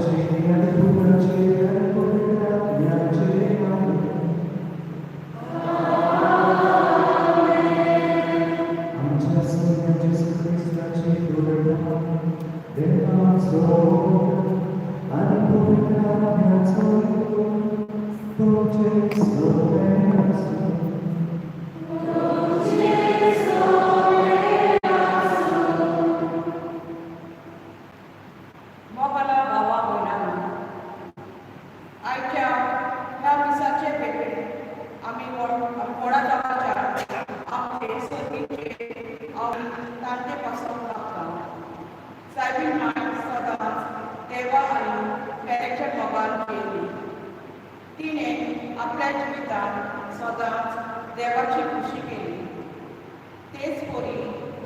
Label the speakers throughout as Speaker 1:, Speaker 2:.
Speaker 1: बापाचे आनी पुताचे आनी पवित्र आत्म्याचे आमेन. आमच्या सोन्या जेजू क्रिस्ताची कृपा, देवाचो आनी पवित्र आत्म्याचो तुमचे सगळे आसूं.
Speaker 2: मोगाला भावा भयणांनो, आयच्या ह्या मिसाचे भेटेत आमी व्हडा जावच्या आमचे सर्तीचे आमी तांचे पासत मागता. सायबीण माय सदांच देवा आनी पेरेच्या मोगान जियेली. तिणें आपल्या जिवितांत सदांच देवाची खुशी केली. तेच परी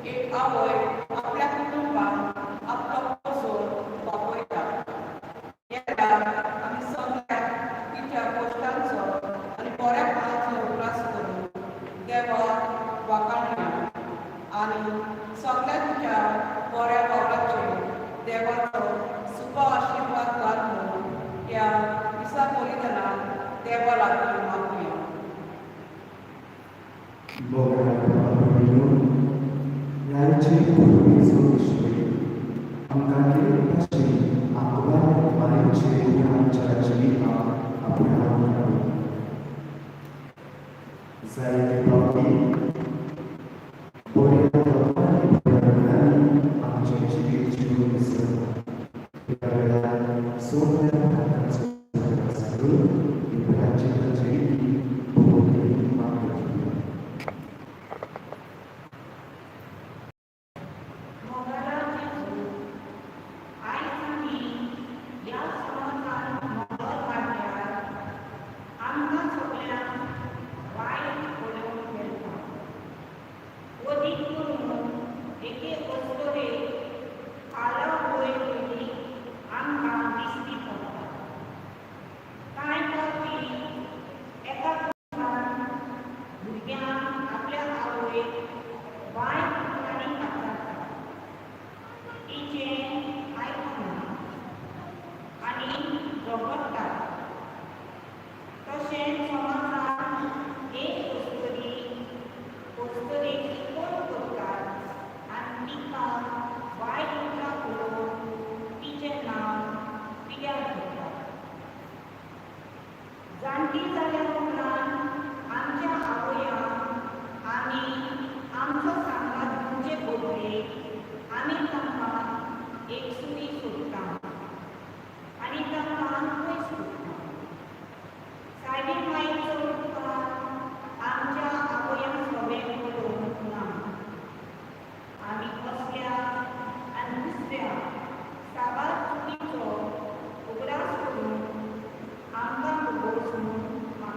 Speaker 2: एक आवय आपल्या कुटुंबाक आपलो पसोर वापयता. ह्या वेळार आमी सगळ्यांक तिच्या कश्टांचो आनी बऱ्यापणाचो उगडास करून देवाक वाखाणया आनी सगळ्या तिच्या बऱ्या वावराचेर देवाचो सुखा आशिर्वाद घाल म्हणून ह्या दिसा बलिदानाक देवा लागीं मागुया.
Speaker 1: मोगाळ भावा, ह्याचे पूर्वीचो विशय आमकां केले भाशेन आंकवार मायेचे गुण आमच्या जिवितांत आपणावन काडूं. जायते फावटी बऱ्या लोकांनी, बऱ्या गुणांनी आमचें जिवीत जिवन विसरता. त्या वेळार सगळ्या भक्तांचो उगडास करून ही प्रायश्चित्ताची रिती भोवती मागणी.
Speaker 3: मोगाला जेजू, आयज आमी ह्या समाजान मंगल वाड्यार आमकां सगल्यांक वायट पळोवंक मेळटा. अदीक करून एके अस्तुरेक खाला वयर केल्ली आमकां दिश्टी पडटा. कांय फावटी एका कुटुंबान भुरग्यांक आपल्या आवयक वायट उतरांनी पाचारता, तिचें आयकना आनी झगडटात. तशेंच समाजान एक अस्तुरी अस्तुरेक शिकोवन करतात आनी तिका वायट उतरां उलोवन तिचें नांव पिड्ड्यार करतात. जाणटी जाल्या उपरांत आमच्या आवयांक आमी आमचो सांगात दिवचे बदलेक आमी तांकां एकसुरी सोडटा आनी तांकां पयस करता. सायबीण मायेचो उपकार आमच्या आवयांक सगळें करूंक ना. आमी असल्या आनी दुसऱ्या साबार चुकीचो उगडास करून आमकां भोगोस म्हूण मागता.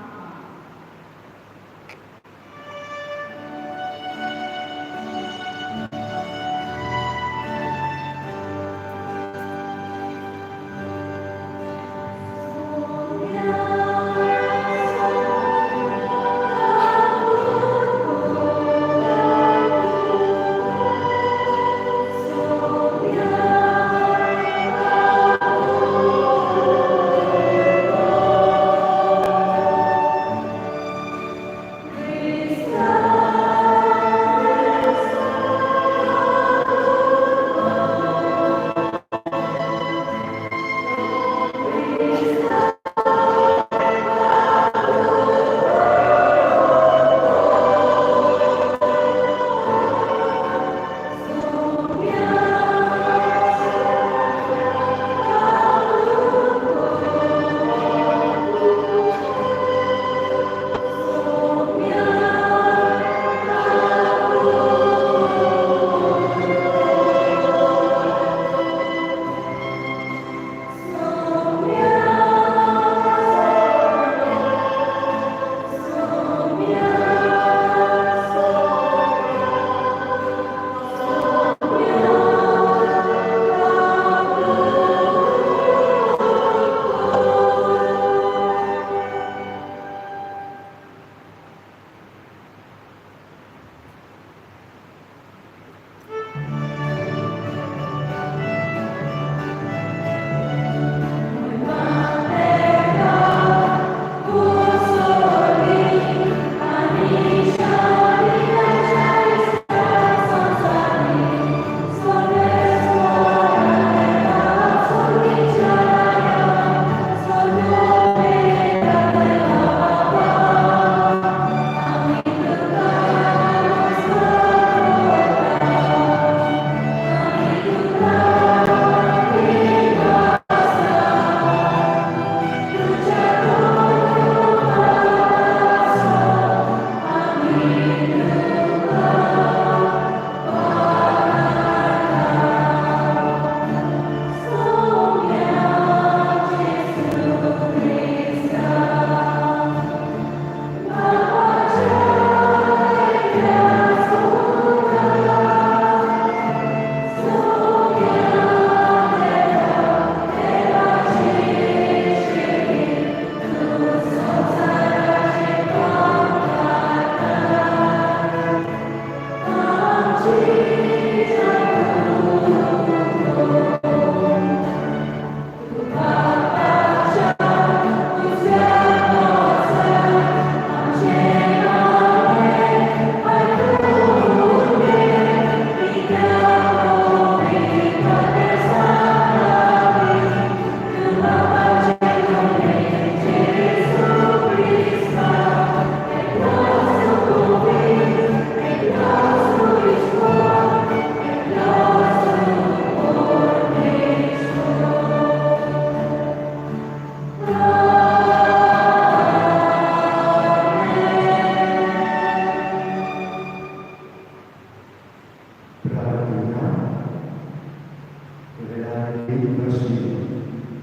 Speaker 1: तशी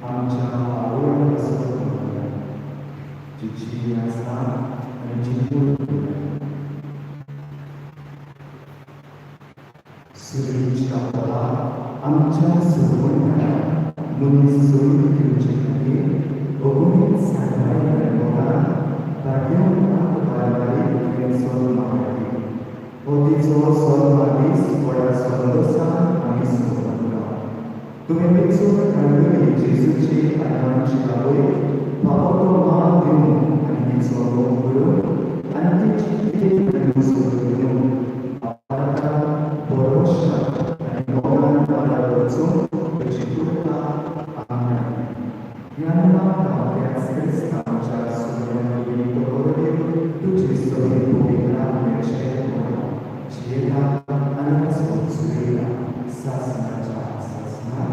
Speaker 1: आमच्या आवय पासत मागया, जिची आसा आनी जितून सुरळीच्या बळार आमच्या सुरवण्याक मनीस सोडून दिवचे खातीर अगणीत सारवाय मोगान भाग्यवंत बारबारी तुवें सन्मान दिलो. हो तिचो सन्मान दीस व्हडा संतोसान आमी समजता. तुवें वेंचून काडलेली जेजूची आनी आमची आवय फावो तो मान दिवन आनी तिचो मोग करून आनी तिची तिचे सोडून दिवन आपल्या भरोशा आनी मोगान पारार वचून ताची कृपा आमकां ज्ञानवान त्याच क्रिस्तांच्या सुर्यावरवीं तो तुजी सगळी पवित्र मेळचे म्हणून जियेता आनी वचूया सासणाच्या सासणा.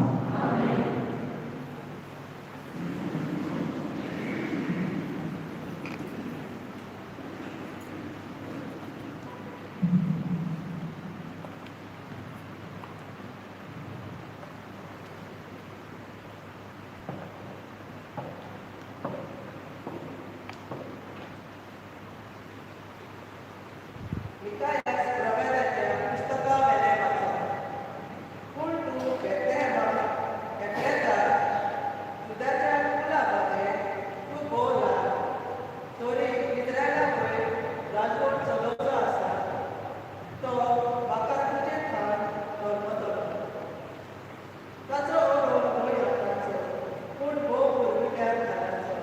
Speaker 2: मिकायास प्रवेदाच्या पुस्तकावेलें वाचप. पूण तूं बेथलेहेमा एफ्रेता, जुदाच्या कुळां मदें तूं भोव ल्हान, तरी इस्रायला वयर राजवट चलोवचो आसा तो म्हाका तुजे थावन जल्मतलो. ताचो अणभव न्हय आतांचो, पूण भोव पुर्विल्ल्या काळाचो.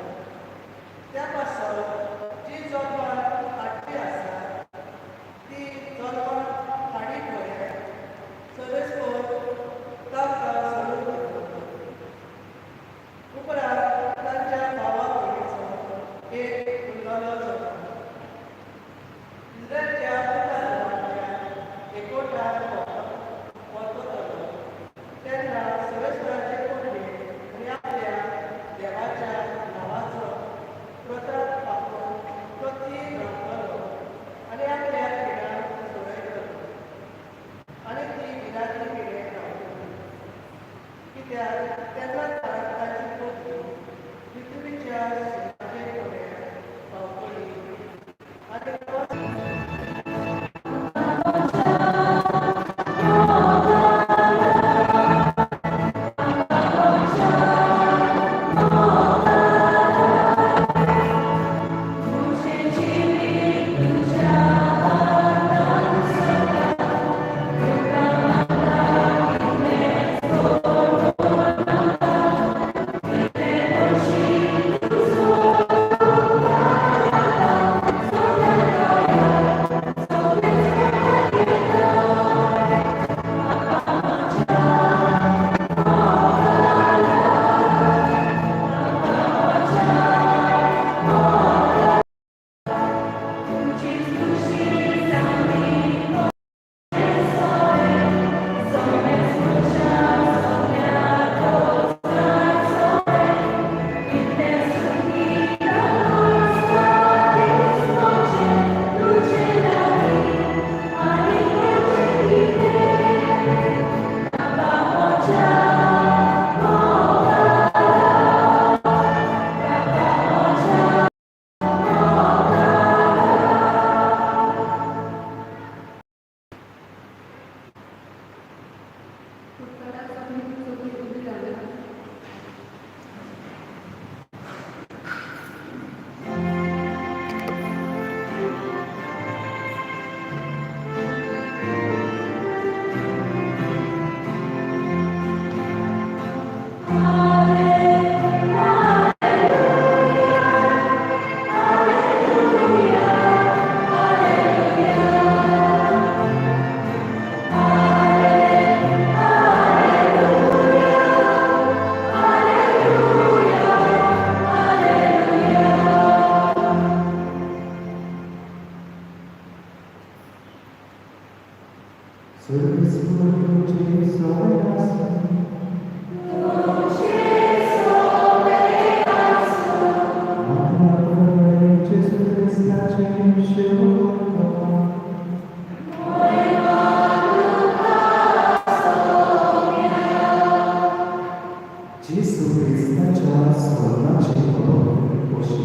Speaker 1: जेजू क्रिस्ताच्या सोल्लाची खबर अशी.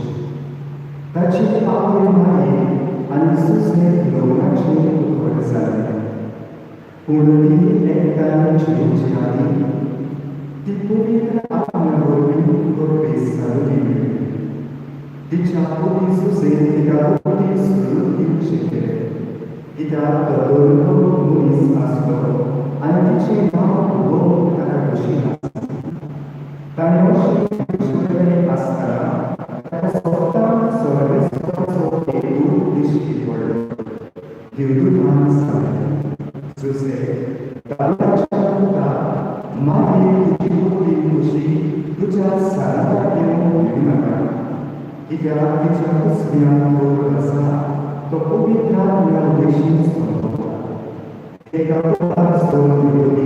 Speaker 1: ताची आवय मारी आनी सुसेक लग्नाचें उतर जालें, पूण ती एकठांय जिवचे आदीं ती पवित्र आत्म्या वरवीं गर्भेस्त जाली. तिच्या पती सुसेन तिका पती सोडून दिवचें केलें, कित्याक तो धर्म मनीस आसलो आनी तिचें नांव उलोवंक ताका खोशी नासली. ताणें अशें येवजिल्लें आसतना ताका स्वता सर्वेस्पराचो एक दूत दिश्टी पडलो. देवदूतान सांगलें, जुझे, दाविदाच्या पुता, मागीर तुजी पत्नी खुशी तुज्या सांगाताक येवंक दिनाका, कित्याक तिच्या कुसव्यांत रोग आसा तो पवित्र आत्म्या वरवीं सोंपता. एका पुताक जल्म दितली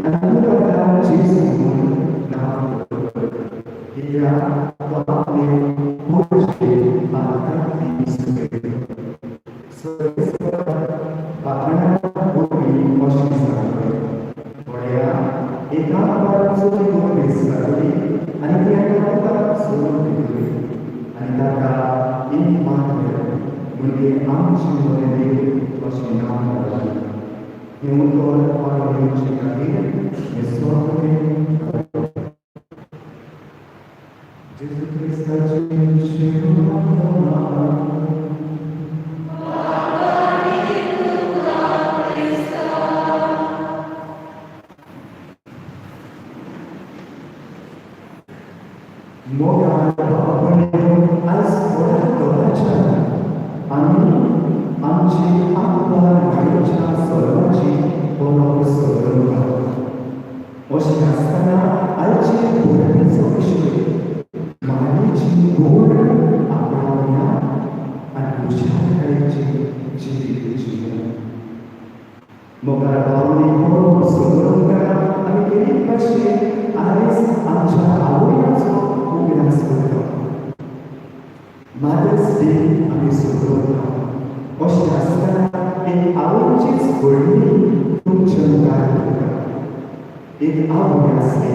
Speaker 1: आनी तूं ताका जेजू म्हूण नांव दवरतलो, कित्याक तो आपले प्रजेक पातकांतली सुटयतलो. सर्वेस्परान पाखंडां वरवीं अशें सांगलें, पळया, एका चली गर्भेस्त जातली आनी ती एका पुताक जल्म दितली आनी ताका इम्मानुएल म्हणजे आमचे बरे देव अशें नांव दवरतले. हें उतर पाळून येवचे खातीर हें सगळें घडलें. जेजू क्रिस्ताचें शिरोनाम. मोगाळ भाव आयज व्हडा दोगांच्यान आमी आमची आत्मा मायेच्या सर्वांची परब सजयता. अशें आसतना आयचे भुरग्यांचो विशय मायेची गोड आपणावया आनी खुशालकायेचें जिवीत जिवया. मोगाळ भावांनी, परब सजोवंक आमी केरीत भाशेन आयज आमच्या आवयांचो उगडास करता. मदर्स डे आमी सजोवता. अशें आसतना एक आवयचीच घडणी तुमच्या मुखार दवरता. एक आवय आसली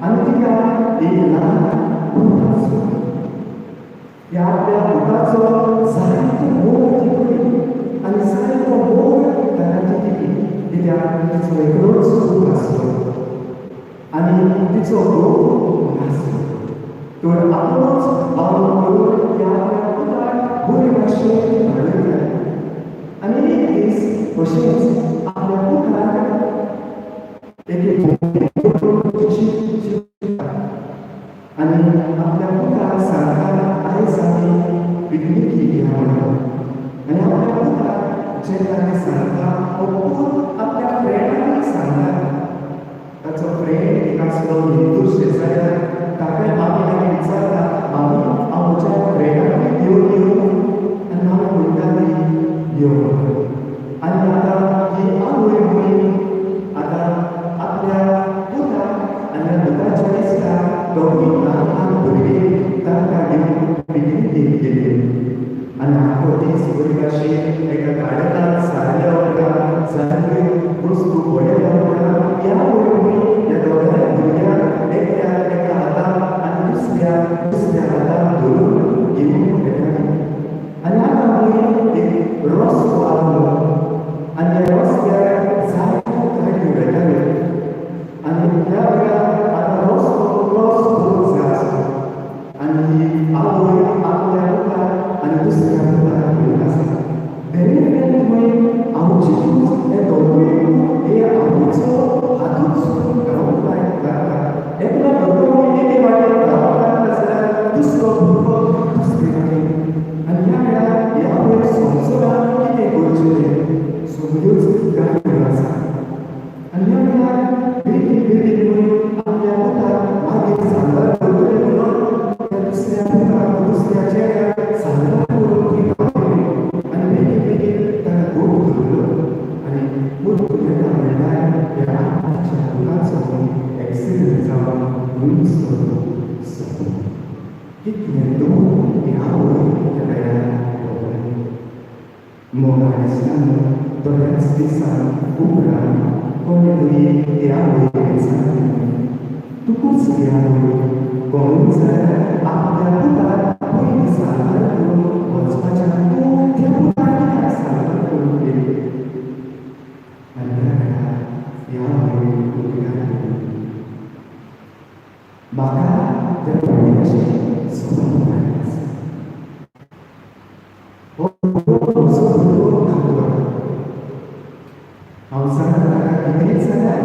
Speaker 1: आनी तिका एक ल्हान पूत आसलो. ह्या आपल्या पुताचो जायतो मोग ती करी आनी जायतो मोग ताका ती दिली, कित्याक तिचो एकलोच पूत आसलो आनी तिचो घोव नासलो. तर आपुणूच वावर करून त्या आपल्या पुताक बरे भाशेन ती वाडयताली. आनी एक दीस अशेंच आपल्या पुताक एके शिकता आनी आपल्या पुताक सांगता, आयज आमी पिकनिकी या म्हणून. आनी आपल्या पुताक जेन्ना ती सांगता, हो पूत आपल्या फ्रेंडाक सांगता. ताचो फ्रेंड एक आसलो हिंदू शेजाऱ्याक. ताकाय मामी लागीं विचारता, मामी, हांव म्हज्या फ्रेंडाक घेवन येवं? आनी मामी म्हणटा ती, यो म्हणून. आनी आतां ही आवय भुरगीं आतां आपल्या पुताक आनी ह्या पुताच्या इश्टाक, दोगूय ल्हान ल्हान भुरगीं, तांकां घेवन पिकनिकेक गेली. आनी आख्खो दीस बरे भाशेन एका गार्डनांत सारल्या उपरांत, जायत्यो वस्तू पळयल्या उपरांत, ह्या वरवीं ह्या दोगांय भुरग्यांक एकट्या एका हातान आनी दुसऱ्या दुसऱ्या हातान धरून घेवन वेताली. आनी आतां थंय एक रस्तो आसलो आनी ह्या रस्त्यार जायत्यो गाडयो वेताल्यो. आनी त्या वेळार आतां रस्तो क्रॉस करूंक जाय आसलो आनी ही आवय आपल्या पुताक आनी दुसऱ्या पुताक घेवन आसा. बेरीमेन थंय आवचितूच हे दोगूय हे आवयचो हातूच सोडून धांवूंक लागता. एकलो भुरगो एके वाटेन धांवपाक लागता जाल्यार दुसरो भुरगो दुसरे वाटेन. आनी ह्या वेळार ही आवय समजना कितें करचें तें. सगल्योच गाडयो आसा. आनी ह्या वेळार बेगीन बेगीन थंय आपल्या पुताक मागीर सांगात दवरतले म्हणून त्या दुसऱ्या पुताक, दुसऱ्या चेड्याक सांगात करून ती धांवली आनी बेगीन बेगीन ताका घोव धरलो आनी परतून येता म्हणल्यार ह्या आत्माच्या पुताचो एक्सिडंट जावन मनीस सोंपलो. कितलें दूख ह्या आवय त्या वेळार भोगलें. मोगाळ इश्टांनो, थोड्याच दिसां उपरांत कोणें तरी ह्या आवयक विचारलें, तुकूच यावय कोणूच जाल्यार आपल्या पुताक पयलीं साल्वार करूंक वचपाचें तूं त्या पुताक कित्याक साल्वार करूंक गेली आनी त्या वेळार यावय उदकांत म्हाका त्या भुरग्याची जबाबदारी आसा. हो भुरगो म्हजो भुरगो धाकलो. हांव जाणा ताका कितेंय जाल्यार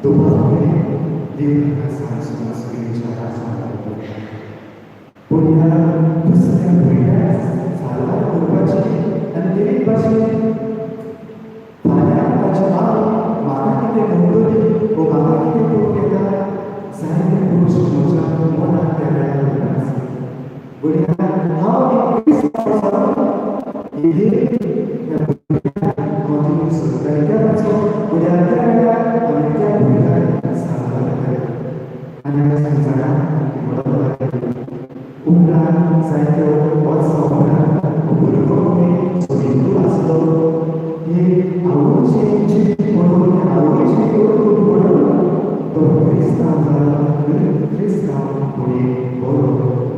Speaker 1: दुबाव कडेन देव ताका सांगचो सुविचार सांगता. पूण ह्या दुसऱ्या भुरग्याक साल्वार करपाची आनी तेच भाशेन फाल्यां ताची आवय म्हाका कितें म्हणटली वो म्हाका कितें करूंक येता, जायते प्रस्न म्हज्या मनाक त्या वेळार उरता. भुरग्यां, हांव एक क्रिस्तांव जावन हे ह्या भुरग्याक कंटिन्यू सोदता. त्या पासून भुरग्यां त्या वेळार हांवें त्या भुरग्याक साल्वार केलें आनी हांवें जाणा म्हणून लागलें. उपरांत जायत्यो वर्सां उपरांत हो भुरगो जो हिंदू आसलो, हे आवयचें जिवीत पळोवन, आवयचें कर्तूब पळोवन तो क्रिस्तांव जालो. क्रिस्तांव फुडें बरो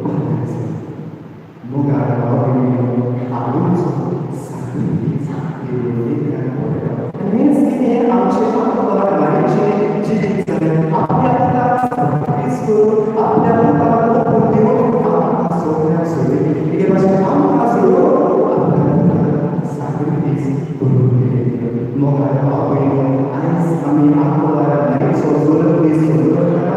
Speaker 1: पाद्री जालो. मोगाळ भाव भयणीनो, आवयचो साक्रिफीस ही भुरग्यांक पळयता आनी हेंच कितें आमचें आत्मा मारीचें जिवीत जालें. आपल्या पुताक साक्रिफीस करून, आपल्या पुताक ओंपून दिवन आमकां सगळ्यांक सोडली. एके भाशेन आमकां सोडून आपल्या पुताक साक्रिफीस करून गेले. मोगाळ भाव भयणीनो, आयज आमी आत्मवार मारीचो जल्म दीस समजतना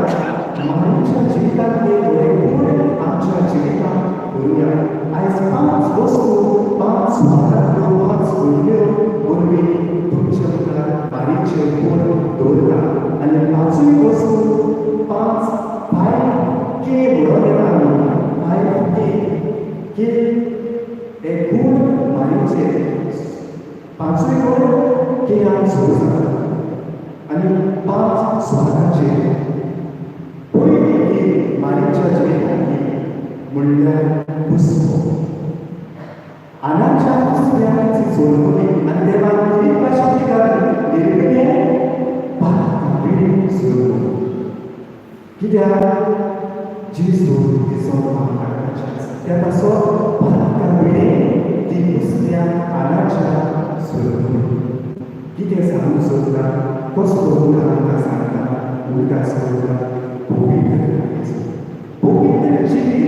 Speaker 1: मारीच्या जिवितांतले थोडे गूण आमच्या जिवितांत करुया. आयज पांच वस्तू, पांच सुवातांतल्यो पांच घडण्यो वरवीं तुमच्या मुखार मारीचे गूण दवरता आनी पांचूय वस्तू, पांच, फायव के म्हणून येता आमी. फायव के के हे गूण, मारीचे पांचूय गूण के आमी सुरू जाता आनी पांच सुवातांचेर. पयली की मारीच्या जिवितांतली म्हणल्यार हुस्को. आनाच्या हुस्क्यान ती जल्मली आनी देवान कितें भाशेन तिका निर्मिलें? पातकां जल्मली. कित्याक? जेजू तिचो मान काडपाचें आसा. त्या पासत पातकां ती हुस्क्यान आनाच्या जल्मली. कितें सांगूंक सोदता? कसलो गुण आमकां सांगता? उदकाचो उदक पवित्र, पवित्र जिवीत,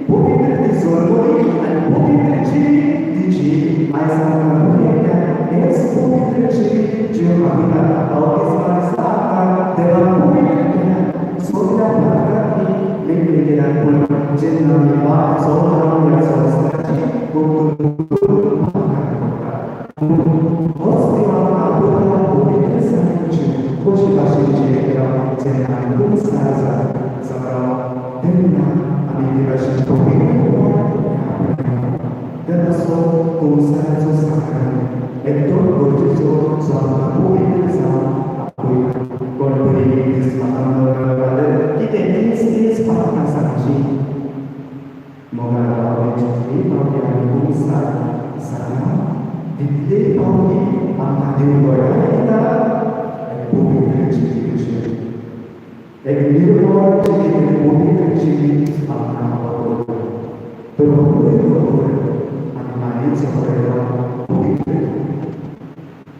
Speaker 1: पवित्र ती जल्मली आनी पवित्र जिवीत तिची. आयज आमकां भुरग्यांक हेच पवित्र जिवीत जिवंक मागता. बाप्तिस्मा दिसा आमकां देवान पवित्र केल्या, सगळ्या पातकांनी मेकळी केल्या. पूण जेन्ना आमी वाट चलता ह्या संवसाराची, पातकां पडटा. होच देव आमकां आपयता पवित्र सारकें. कशे भाशेन जियेतलो? जेन्ना आमी कुमसार जाता तेन्ना आमी देवाची पवित्रपण तेन्ना कुमसाराचो साक्रामेंत एकदम गरजेचो, जो आमकां पवित्र जावन आपयता. कोण तरी एक दीस म्हाका म्हणपाक, कितें तीच तीच पातकां सांगची? मोगाळ भाव, जितले पावटी आमी कुमसार जाता तितले पावटी आमकां देव बळाय दिता पवित्र जिवीत, एक निर्मळ जिवीत, पवित्र जिवीत आमकां वापरता. तर हो पयलो गुण आमी मारीचो पळयलो, पवित्र.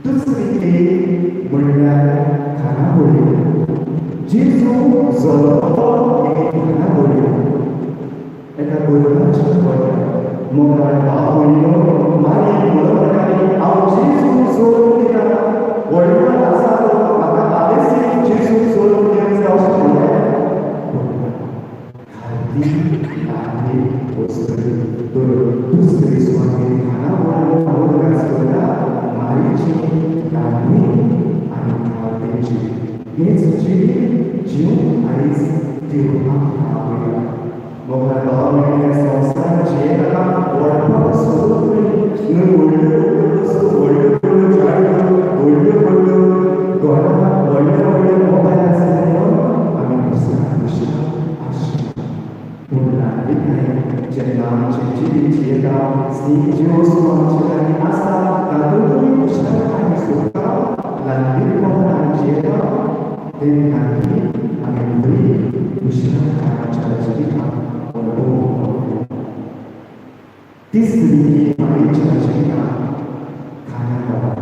Speaker 1: दुसरी एक म्हणल्यार खाणावळी. जेजू जल्मलो एके खाणावळी, एका गोरवाच्या गोठ्यात. मोगाळ भाव भयणीनो, मारी म्हणून म्हणटाली, हांव जेजू जल्म दिता. व्हडलो लाजारो म्हाका पालेस्तीन जेजू जल्म दिवन जावं अशें म्हणलें. खाल्ली लागली वस्तू. तर दुसरी सुवातेर खाणावळ उदकाच करता मारीची लाडवी आनी खावतेची हेच जिवीत जीवन आयज देव आमकां आपयता. मोगाळ भाव भयणी, संवसार जियेतना व्हडपण सोदूंक न्हय. व्हडल्यो व्हडल्यो वस्तू, व्हडल्यो व्हडल्यो गाडयो, व्हडल्यो व्हडल्यो घरां, व्हडले व्हडले मोबायल आसले म्हणून आमी खुशाल खुशाल आसना. पूण ल्हानविकाय जेन्ना आमचें जिवीत जियेता, जी वस्तू आमचे लागीं आसा तातूंतूय खुशालकाय सोदता, ल्हानवीकपणान जियेता, तेन्ना ती आमी तिसरी की मारीच्या जिवितांत काना गांवां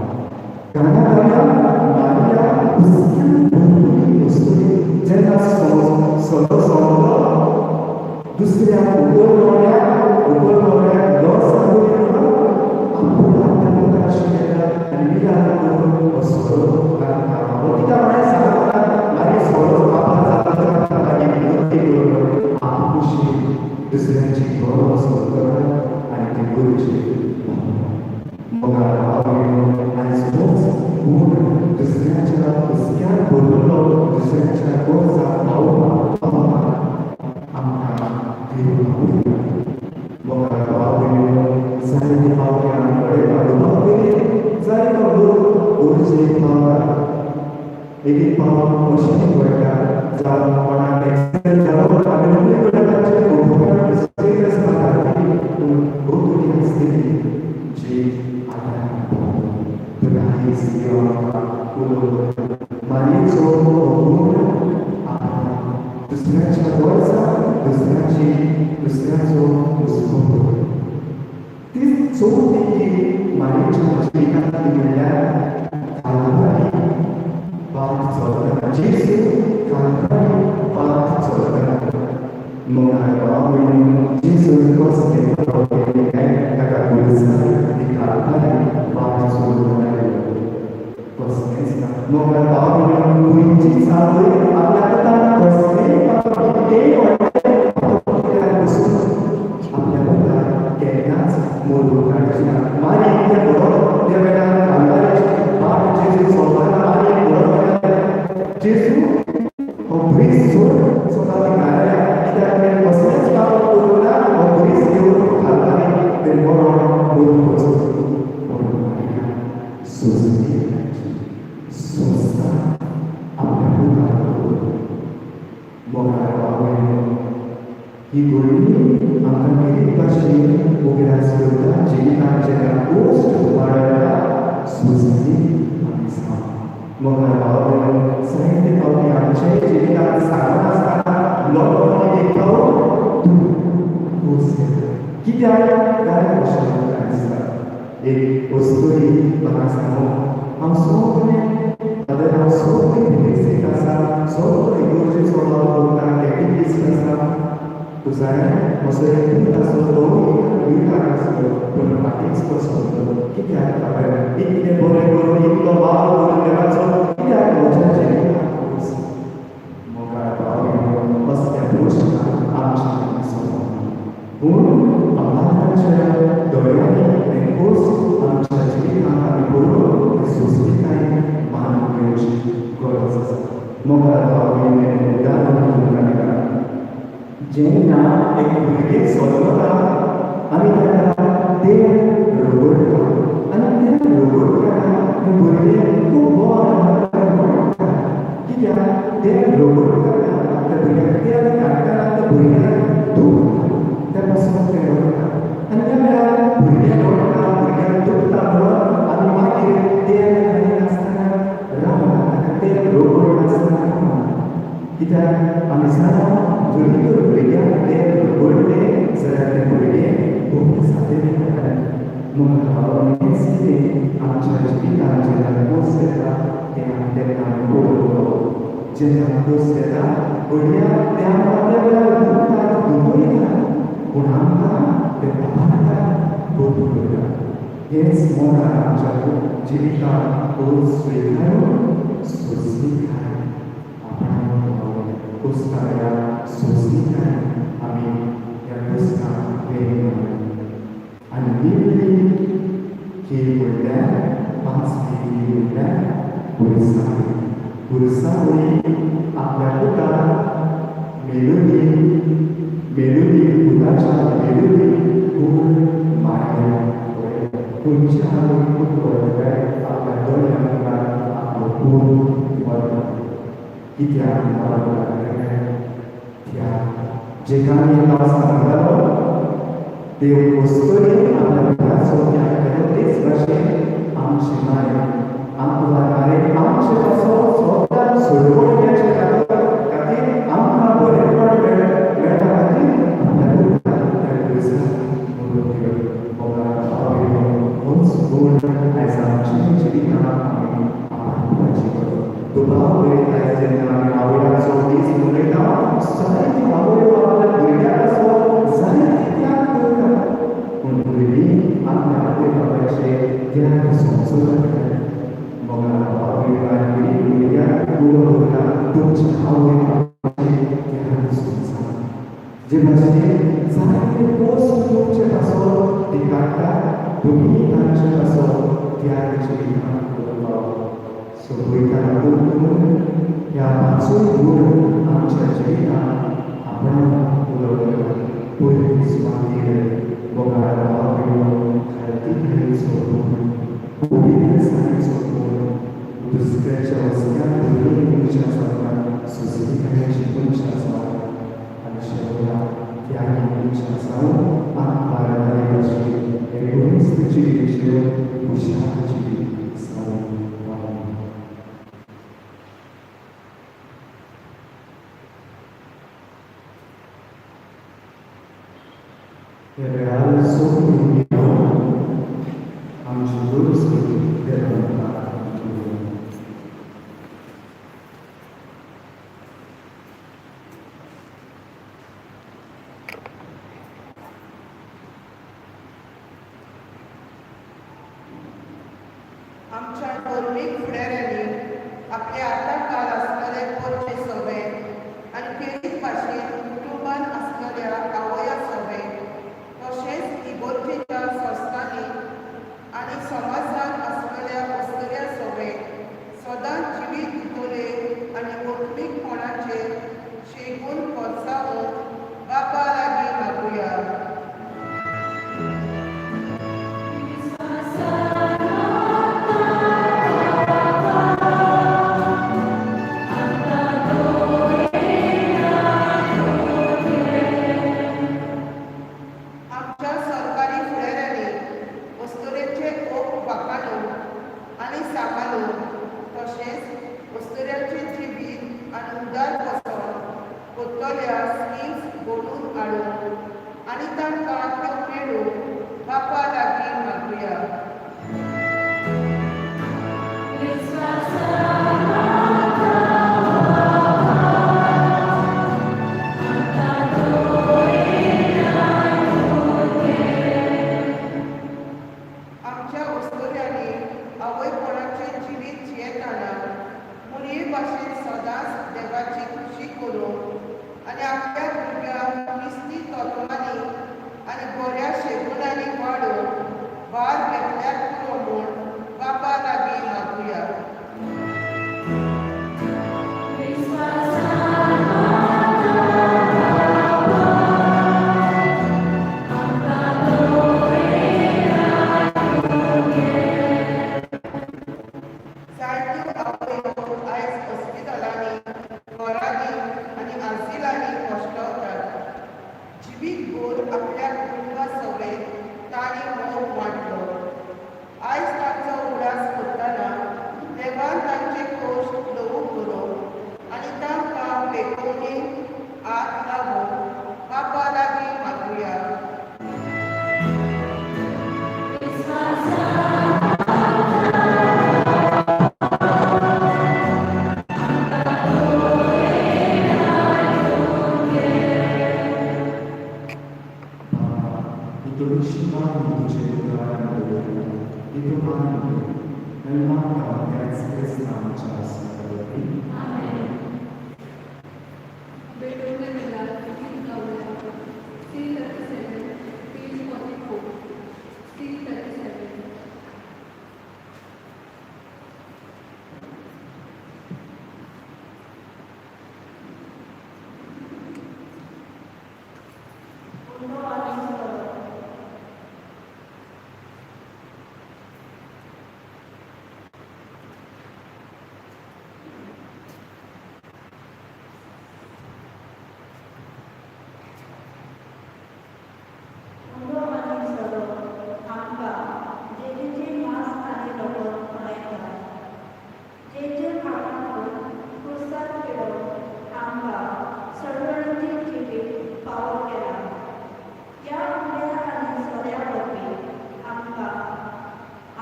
Speaker 1: काना गांवां मारिया हुस्क्यान भरलेली अस्तुरी. जेन्ना सगळो सोंपलो, दुसऱ्या उपर न्हवऱ्याक न सांगून आपूण आपल्या पुताशी येता आनी विरार करून हो सोरो घालता. कित्याक म्हळें सांगता, मागीर सोरो काबार जाता, मागीर विनंती करून आपकुशी दुसऱ्यांची गरज करता आनी ती गरजे. मोगाळ आवय, आयज होच गूण, दुसऱ्याच्या हुस्क्यान भरलेलो, दुसऱ्याच्या गरजाक पावपाक आमकां देव आपयता. मोगाळ आवय, जायते फावटी आमी कडेन अनुभव जायतो लोक गरजेक पावता. एक एक पावट अशें घडटा, जावं कोणाक एक्सिडंट जालो, आमी नोकरी कडेन तांचे मिस्टेक आसता, पूण बरी आसतली जी आदार. पूण आयज देव आमकां उलोवता, मारयेचो हो गूण आपणाक दुसऱ्याच्या गरजा, दुसऱ्याचो हुस्को करून. ती चवथी की मारयेच्या जिवितांतली म्हणल्यार कालवारी वाट चलतना, जेजू कालवारी वाट चलतना. मोगाळ भाव, जेजू कसलें काय ताका खुरसार आनी कालवारी वाट चलूंक लागलो? कसलेंच ना. मोगाळ भाव, खंयचीच आवय आपल्या पुताक कसलेंय पाप, कितेंय व्हडलें बसून आपल्या पुताक केन्नाच मरूंक काडची ना. मागीर ते म्हणत त्या वेळार कालवारीची वाट जेजू चलतना मागीर म्हणत, जेजू हो ब्रिज सोड स्वता भिकाऱ्या, कित्याक तें कसलेंच पाप करूंक ना, हो ब्रिज घेवन कालवारी ते मरोण मरूंक वचूं. पूण मारिया सोंसली, सोंसता आपल्या पुताक. मोगाळ आवय, ही घडणी आमकां खेरीत भाशेन उगडास करता, जिवितांत जेन्ना कश्ट वाडटा, सोंसणी आमी जावं. मोगाळ भाव, जायते फावटी आमच्या जिवितांत सांगनासतना लोकांनी एक फावट खोस येता. कित्याक काय अशें म्हाका दिसता. एक अस्तुरी म्हाका सांगू, हांव सगळें फादर, हांव सगळें बेसिक आसा, सगळें इगर्जेचो वावर करता, कॅटेकिस्ट आसा. पुजाऱ्यान असो एक पूत आसलो, तो विटाक आसलो, पूण फाटींच कसो कित्याक फादर, इतलें बरें करून, इतलो वावर करून देवाचो, कित्याक म्हज्या जिविताक खोस? मोगाळ भाव, असल्या प्रश्नाक आमच्या सोदप, पूण अल्लाहाच्या दोळ्यांनी तें खोस आमच्या जिवितांत आमी बरोवन तें सोंसणीकायेन मानून घेवची गरज आसा. मोगाळ भाव, उदाहरण तुमकां दिता. जेन्ना एक भुरगें जल्मता, आमी ताका तेल रगडटा आनी तेल रगडटना तें भुरगें खूब बरें म्हणटा. कित्याक तेल रगडटना त्या भुरग्याक, तेल काडटना त्या भुरग्याक दुखता, त्या पासून तें रडटा. आनी त्या वेळार भुरगें रडटा, भुरग्याक दुखता म्हणून आमी मागीर तेल घालिनासतना रावना, ताका तेल रगडनासतना रावना. कित्याक आमी जाणा, जरी तर भुरग्याक तेल रगडलें जाल्यार तें भुरगें खूब सादें. म्हणून हेंच कितें आमच्या जिवितांत जेन्ना खोस येता तें आमी तेन्ना आमी पळोवप. जेन्ना खोस येता घडया तें आमकां त्या वेळार दुखतात, दुखयता, पूण आमकां तें पावता, बोध करता. हेच मोगान आमच्या जिवितांत खोस स्विकारून सोंसणीकाय आपणावन खोसता वेळार सोंसणीकाय आमी ह्या खोसकाक वेळ. आनी निमणी की म्हणल्यार, पांचवी की म्हणल्यार पुरसावळी. पुरसावळी आपल्या पुताक मेलुनी, मेलुनी पुताच्या मेलुनी कोण मारल्या? खंयच्या आवयक पूत व्हरतले आपल्या दोळ्या मुखार आपलो पूत मरता? कित्याक मरप लागलें? त्या जेकानी हांव सांगतालो, देव अस्तुरेन आपल्या पुताचो त्याग केलो, तेच भाशेन आमचे माये आमकां मारे आमचे पासून स्वता सोडवण मेळचे खातीर, आमकां बरेपण मेळपा खातीर आपल्या पुताक त्या खुरसार मरून दिलो. जे भाशेन जायते पोस्ट तुमचे पासत ती काडटा, तुमी तांचे पासत त्या जिवितांत उलोवपाक सोंपयतना करून ह्या पांचूय गूण आमच्या जिवितांत आपणाक उलोवया. पयलीं सुवातीर बोगाळ बाबड्यो खालतीकायेचो गूण, पवित्रसाणेचो गूण, दुसऱ्याच्या वस्त्याक भरिल्ली मनशां जावंक सुजलिकायेची मनशां जावंक आनी शेवटाक त्यागी मनशां जावन आत्मारे भाशेन एगोइस्त जिवीत जिवन हुशार जिवीत जावन रावूं. ह्या वेळार सोंपी आमची दुरुस्ती देवा मुखार.
Speaker 2: आमच्या धर्मीक फुडाऱ्यांनी आपल्या आतां काल आसलेले पोरचे सवे आनी खेरीत भाशेन कुटुंबान आसलेल्या आवया सवे तशेंच इगोर्जेच्या संस्थांनी आनी समाजान आसलेल्या वस्तुऱ्या सवे सदांच जिवीत दितले आनी आत्मीकपणाचेर शेगून खोर्सावून बापा लागीं मागुया. आमच्या सरकारी फुडाऱ्यांनी अस्तुरेचे ओप वाखाणून आनी सांबाळून तशेंच अस्तुऱ्यांचे जिवीत आनी उदार पसण कोत्तल्या स्किम्स घडोवन हाडून आनी तांकां त्यो मेळून बापा लागीं मागुया. आमच्या अस्तुऱ्यांनी आवयपणाचें जिवीत जियेतना मुरये भाशेन सदांच देवाची खुशी करूंक आनी आपल्या भुरग्यांक क्रिस्ती तत्वांनी आनी बऱ्या शेगुणांनी वाडोवंक भार घेतल्यार पुरो म्हूण बापा लागीं मागुया. जायत्यो आवयो आयज हॉस्पिटलांनी, घरांनी आनी आझिलांनी कश्टवतात. जिवीतभर आपल्या कुटुंबा सवेत तांणी मोग वांटलो. आयज तांचो उगडास करतना देवान तांचे कश्ट ल्हवू करूं आनी तांकां पेखोवणी हात लावून बापा लागीं मागुया.
Speaker 1: I 12 anni तुझे e domani nel nome della Cristo Signore.
Speaker 4: Beethoven Mela गीत गाऊया. C 37, page 44, C 37.
Speaker 3: उंडो आनी सोरो. उंडो आनी सोरो आमकां जेजूचें मांस आनी रगत खुणायता. जेजून आपणाकूच खुर्सार पिडोवन आमकां सडवणीचें जिवीत फावो केलां. ह्या उंड्या आनी सोऱ्या वरवीं आमकां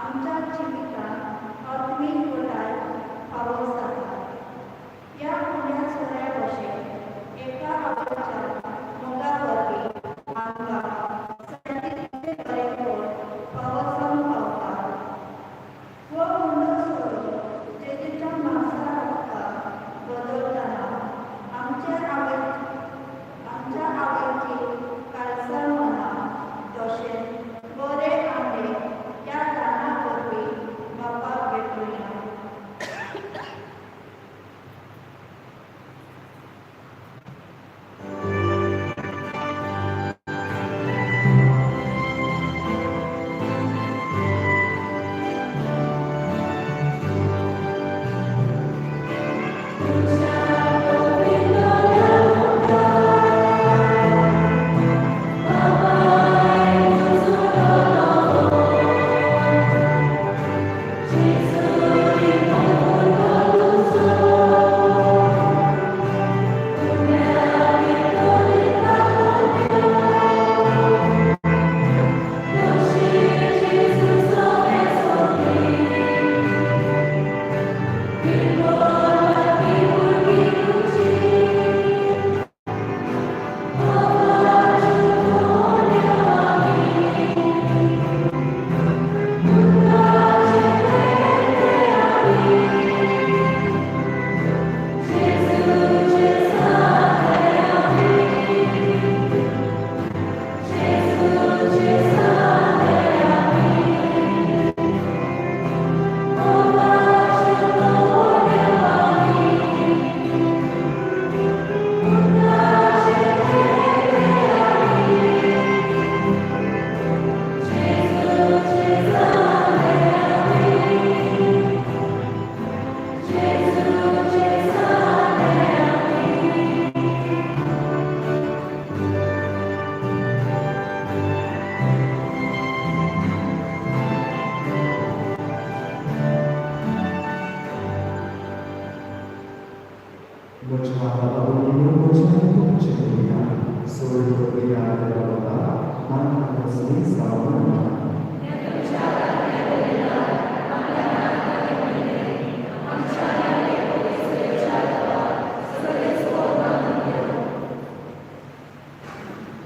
Speaker 3: आमच्या जिवितांत आत्मीक घटाय फावो जाता. ह्या उंड्या सोऱ्या भशेन एका आवयच्या मोगा वरवीं आमकां सायटीचें बरेपण फावो जावंक पावता. हो उंडो सोरो जेजूच्या मांसा रगताक बदलतना आमच्या आवयच्या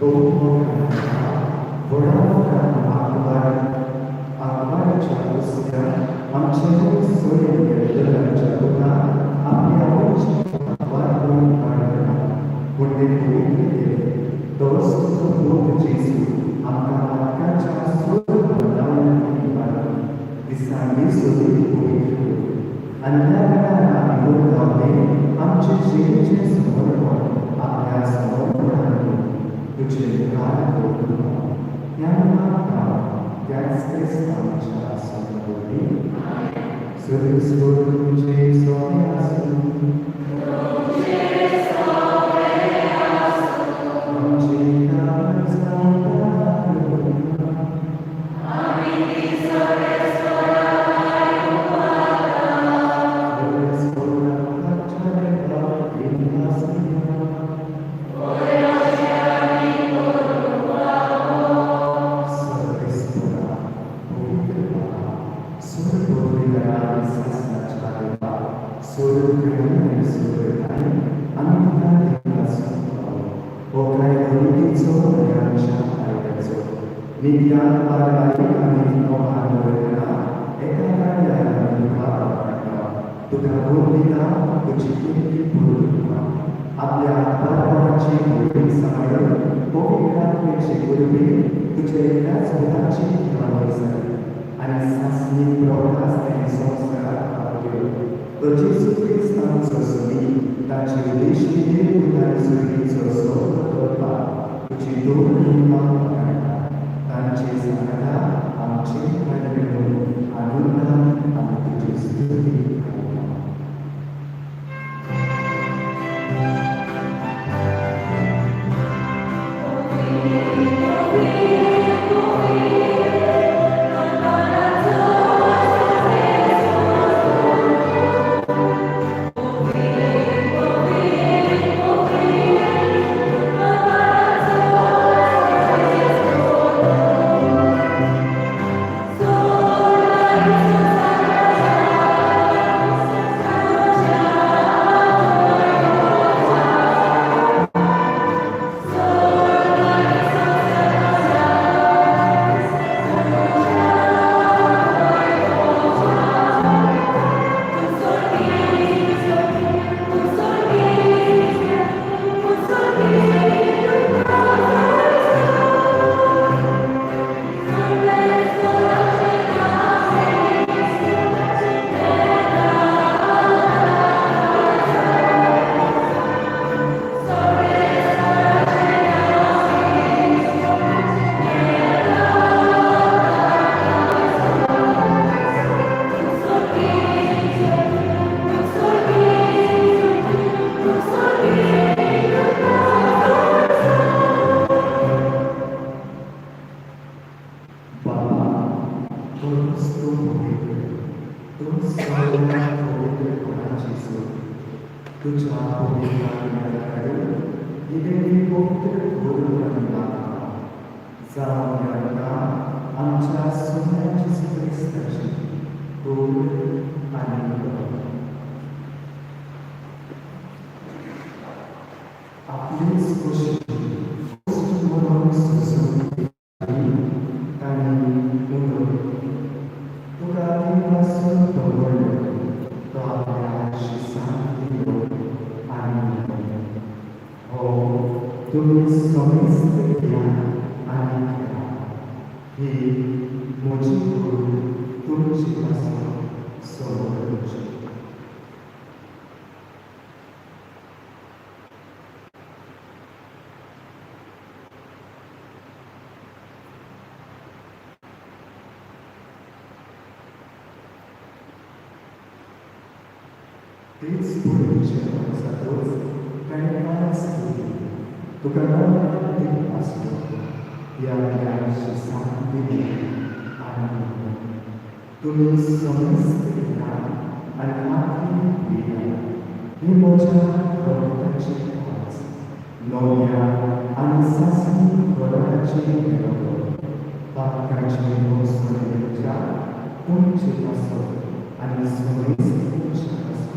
Speaker 1: बहुमोगाच्या व्हडा मोगान आकवाराच्या हुस्क्या आमचे सोयऱ्या दलाच्या पुता आपल्या आवयच्या आकवारपण वाडयता पूण ते पवित्र केले तोच तुजो पूत जेजू आमकां पातकाच्या सोड बदलावण्यांनी इबाडून दिसान दीस सोदीत पवित्र करूं आनी ह्या वेळार आमी करता तें आमचे जिणेचें समर्पण आपल्या समर्पणान तुजे मुखार दवरता ह्या मागता त्याच क्रिस्तांच्या समोर सुरेश्वर तुमचे सोने आसूं आमचे आपल्या आत्माची गोडी सांबाळून पवित्र आत्म्याचे गुरुबी तुझ्या एकल्याच पुताची ख्याल जाली आनी सासणी प्रवास ताणें संवसारात पावल्यो तो जेजू क्रिस्तांचो सुमी ताचे उद्देशी देव सुरगीचो सोद करपाक तुजी दोन महिमा काडटा तांचे सांगता आमचे मेळून आनंदान आमी तुजी स्तुती करता. तेच पुढचे वर्सातूच ताणें कांयच केली तुका नव्या आसलो ह्या आपल्या सांग दिली आनी तुमी समेस्त ज्ञान आनी आपली क्रिया ही म्हज्या रक्ताची काज नव्या आनी सासणी वरणाची मेळोवप पातकाची मोसणेच्या तुमचे पासत आनी समेस्त तुमच्या पासत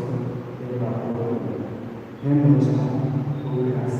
Speaker 1: देवा हें म्हज्या उगडास.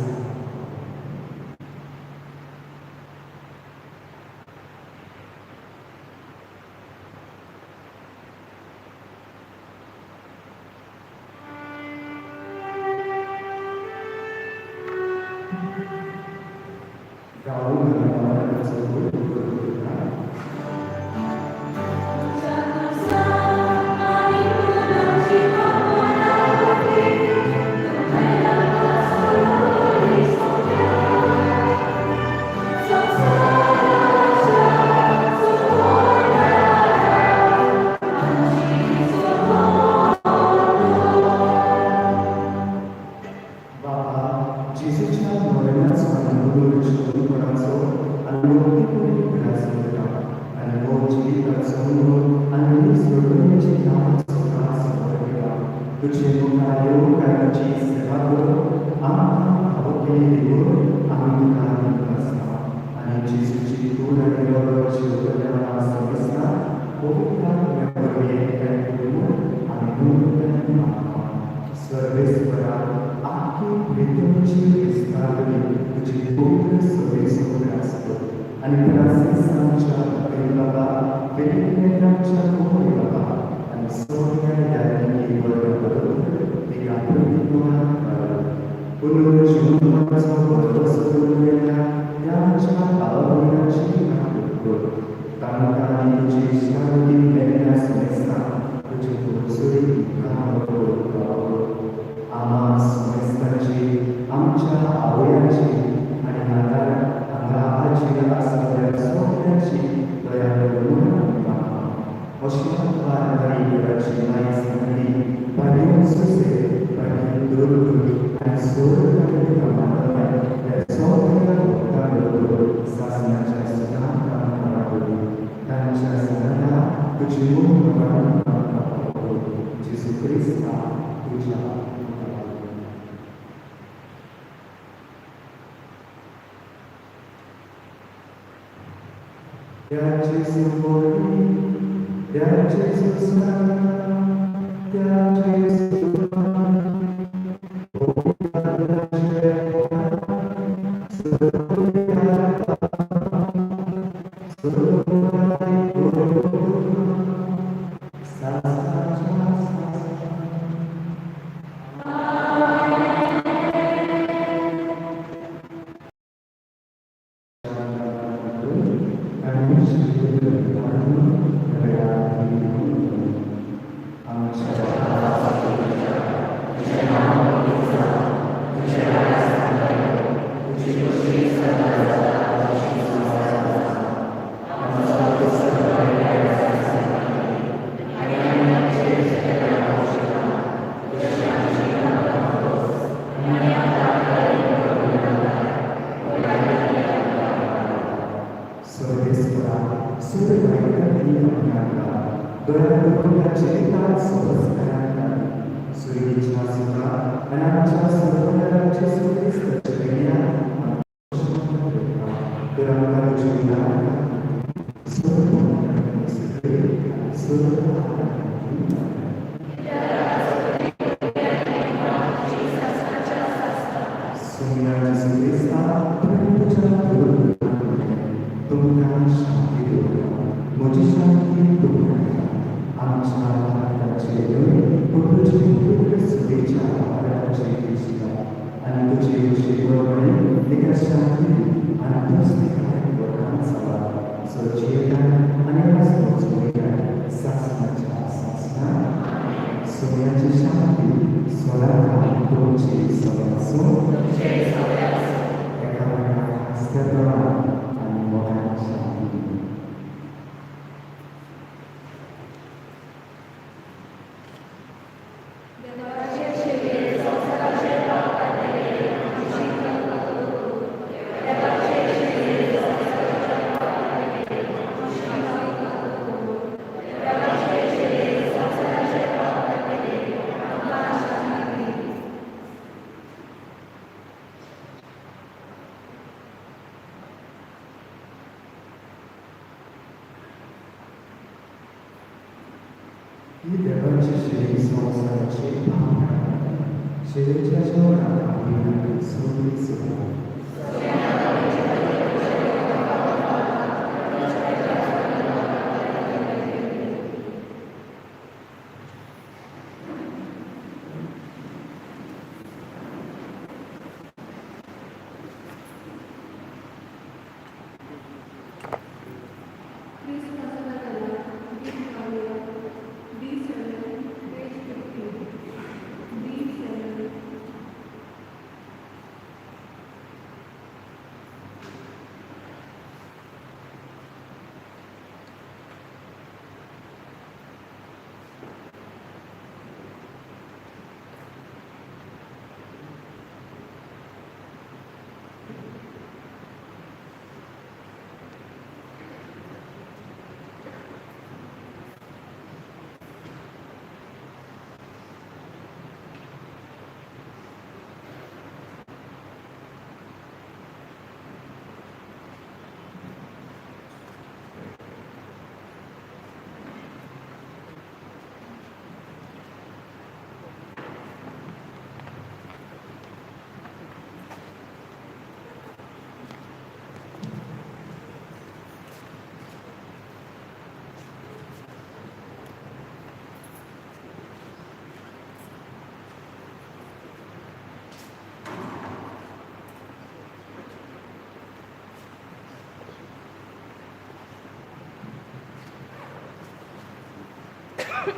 Speaker 3: That's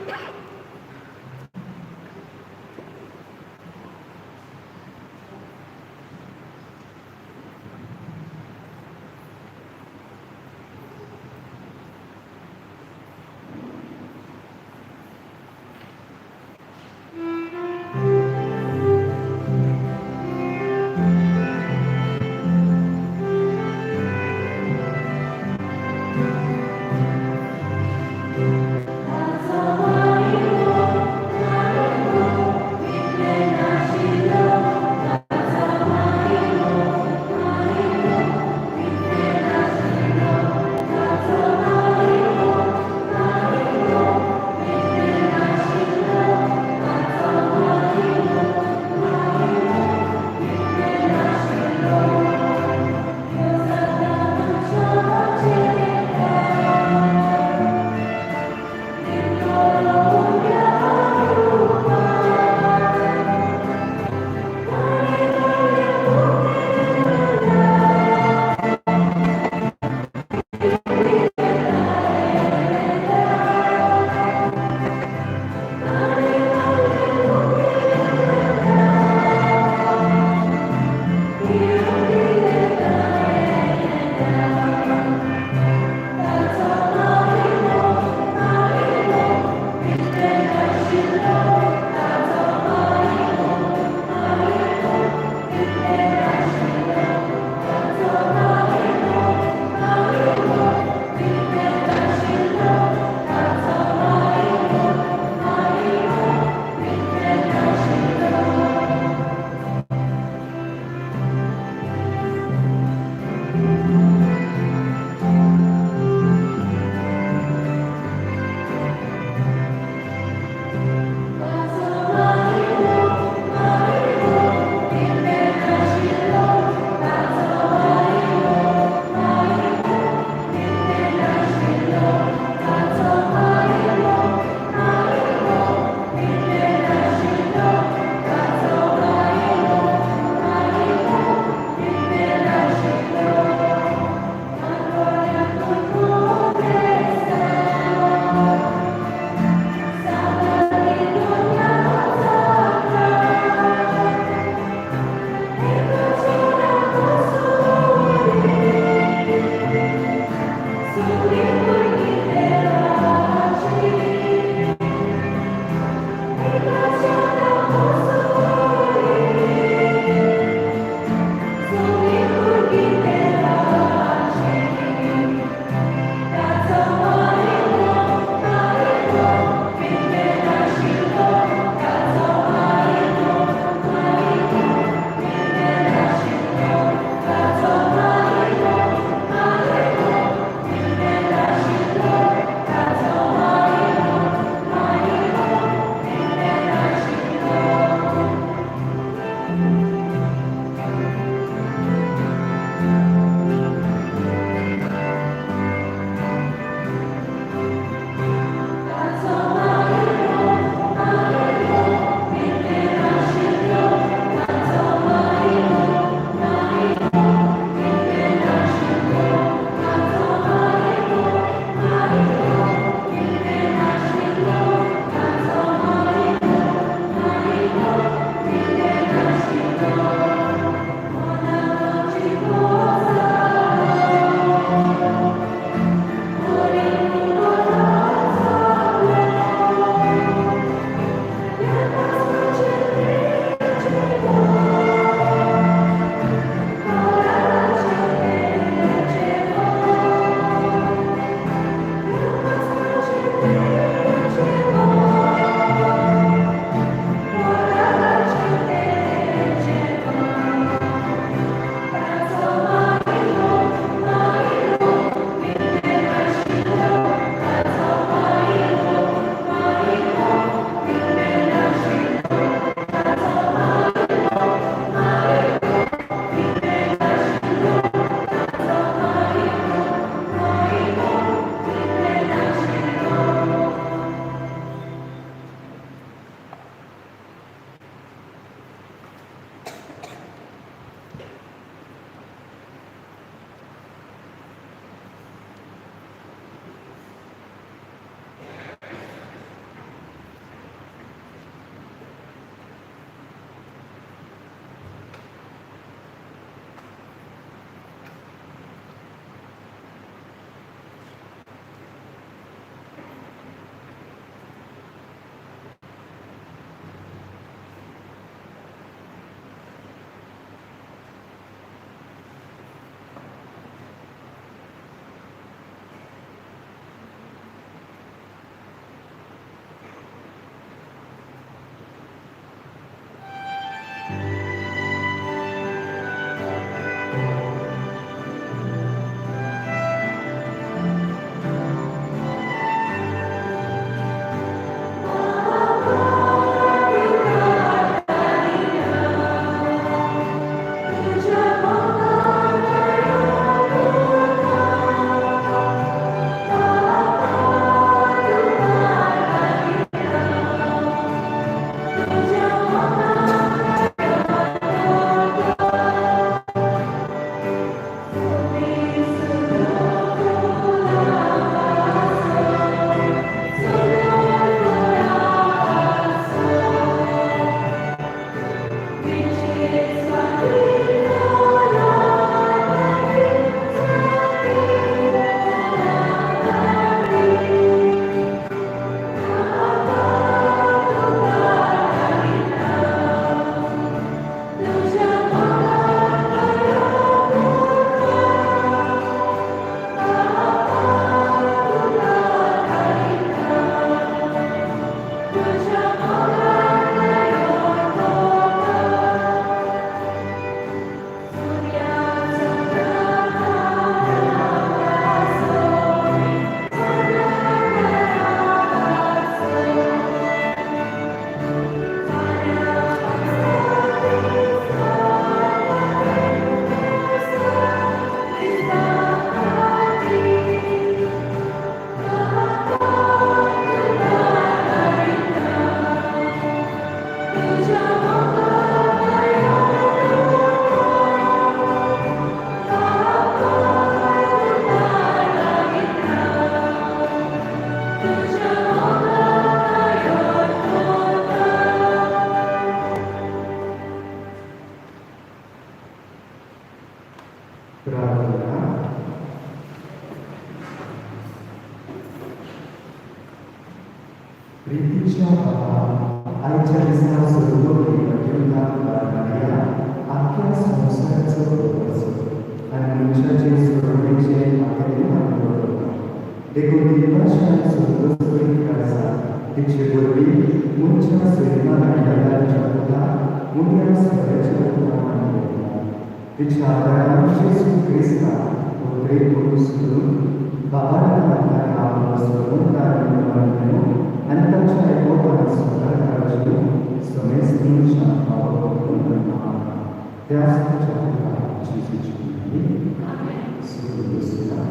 Speaker 3: all I
Speaker 1: प्रार्थना. प्रीतीच्या बाबा, आयच्या दिसा सोदोवपी मारिया आख्या संवसाराचो प्रवास आनी मनशाचे सोडवणेचे मागणी मागणो करता. देखून दिवपाच्या सोदोसपी आसा तिचे वरवीं मनशा सैमान हाडलेल्या पुता मुद्या सगळ्याच्या पुता मानून तिच्या आदारान जेजू क्रिस्ताक उतरेकून सोडून बाबांना आपलो सोडून आनी ताच्या एकोपान स्वताची समेस्त मनशां पावो करून त्याच ताच्या पुता जेजूची सुरू बसया.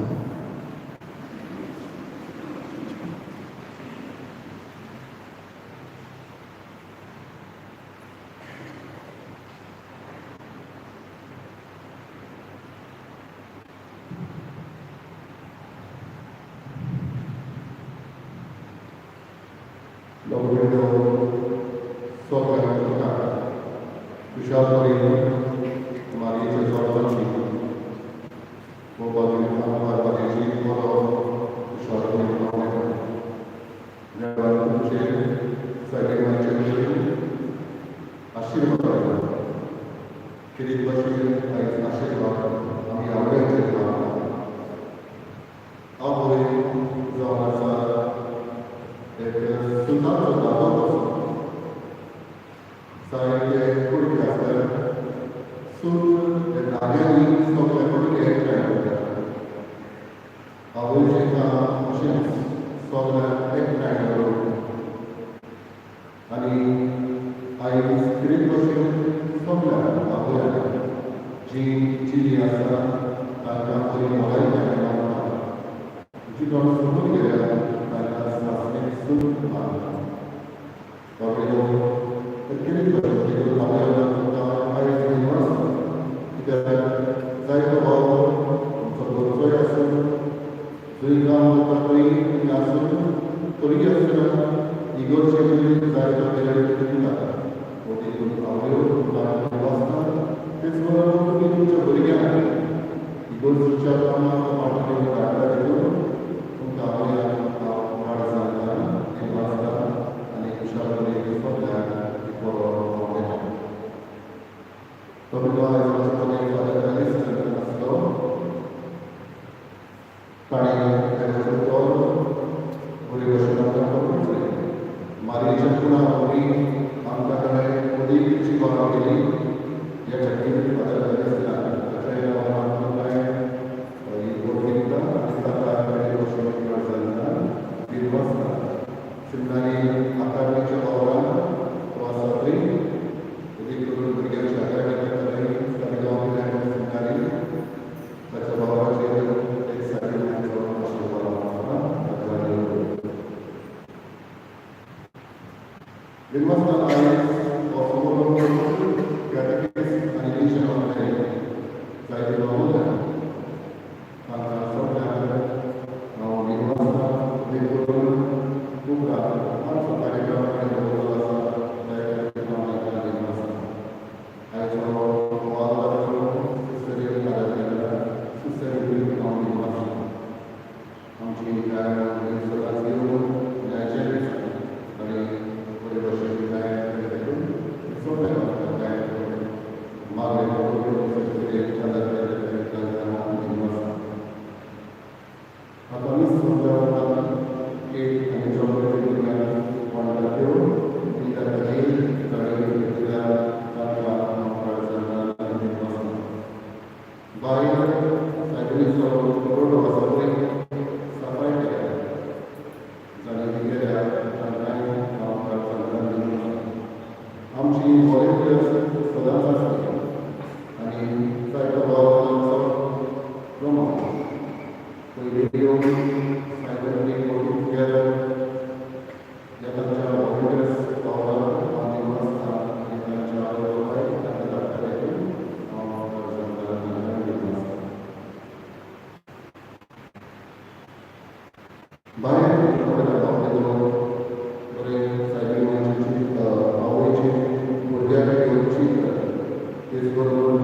Speaker 5: तेचबरोबर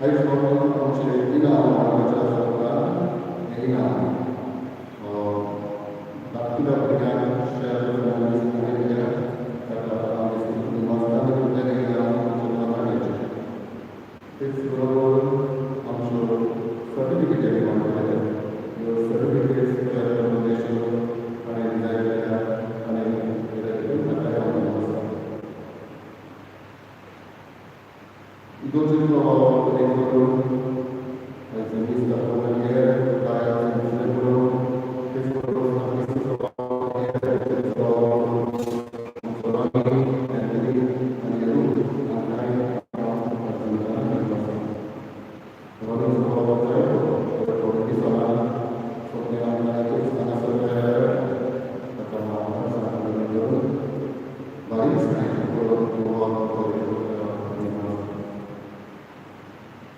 Speaker 5: आयज आमचें इनाम आमच्या सरकार हें इनाम धाकटुल्या भुरग्यांक शेअर ताका इनाम आमच्या तेच बरोबर आमच्यो सर्टिफिकेट मागयले ह्यो सर्टिफिकेट्स तयार करून आनी डिजायन केल्या आनी ताका आसा. इगोर्जेचो एक करून आयज मीस दाखोवन हेर दुसरें करून तेच बरोबर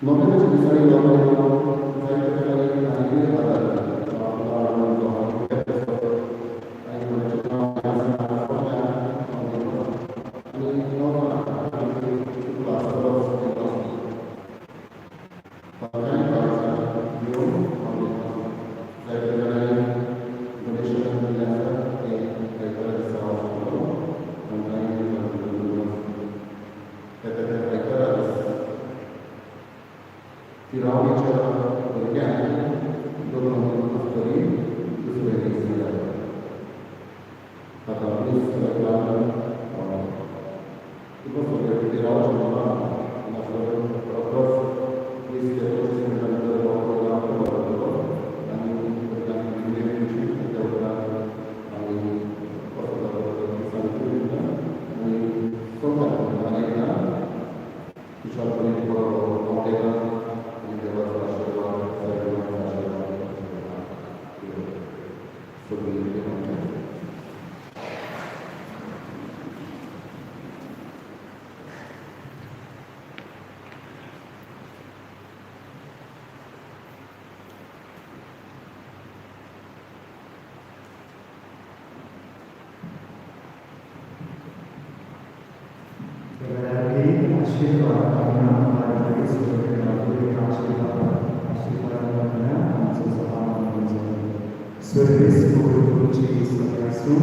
Speaker 5: नोव्हेंबरच्या दिसांनी जायत्या गजाली आनी आदार तिरावणीच्या भुरग्यांक दोन आसतली दुसरे दीस जाय आतां वीस तुका सगळें तिरावचे रोखडोच 20 ते 25 मिनटां भितर जातलो आनी भुरग्यांक दिवची त्या उपरांत आनी कसो जातलो सांगतली आनी सोंपता आनी एकदां खुशालपणी बरो पावयता आनी देवाचो आशिर्वाद सायबाचो आशिर्वाद सगळीं.
Speaker 1: आशीर्वाद आशीर्वाद आमचो सभा सर्वेस्पोर तुमची आसूं.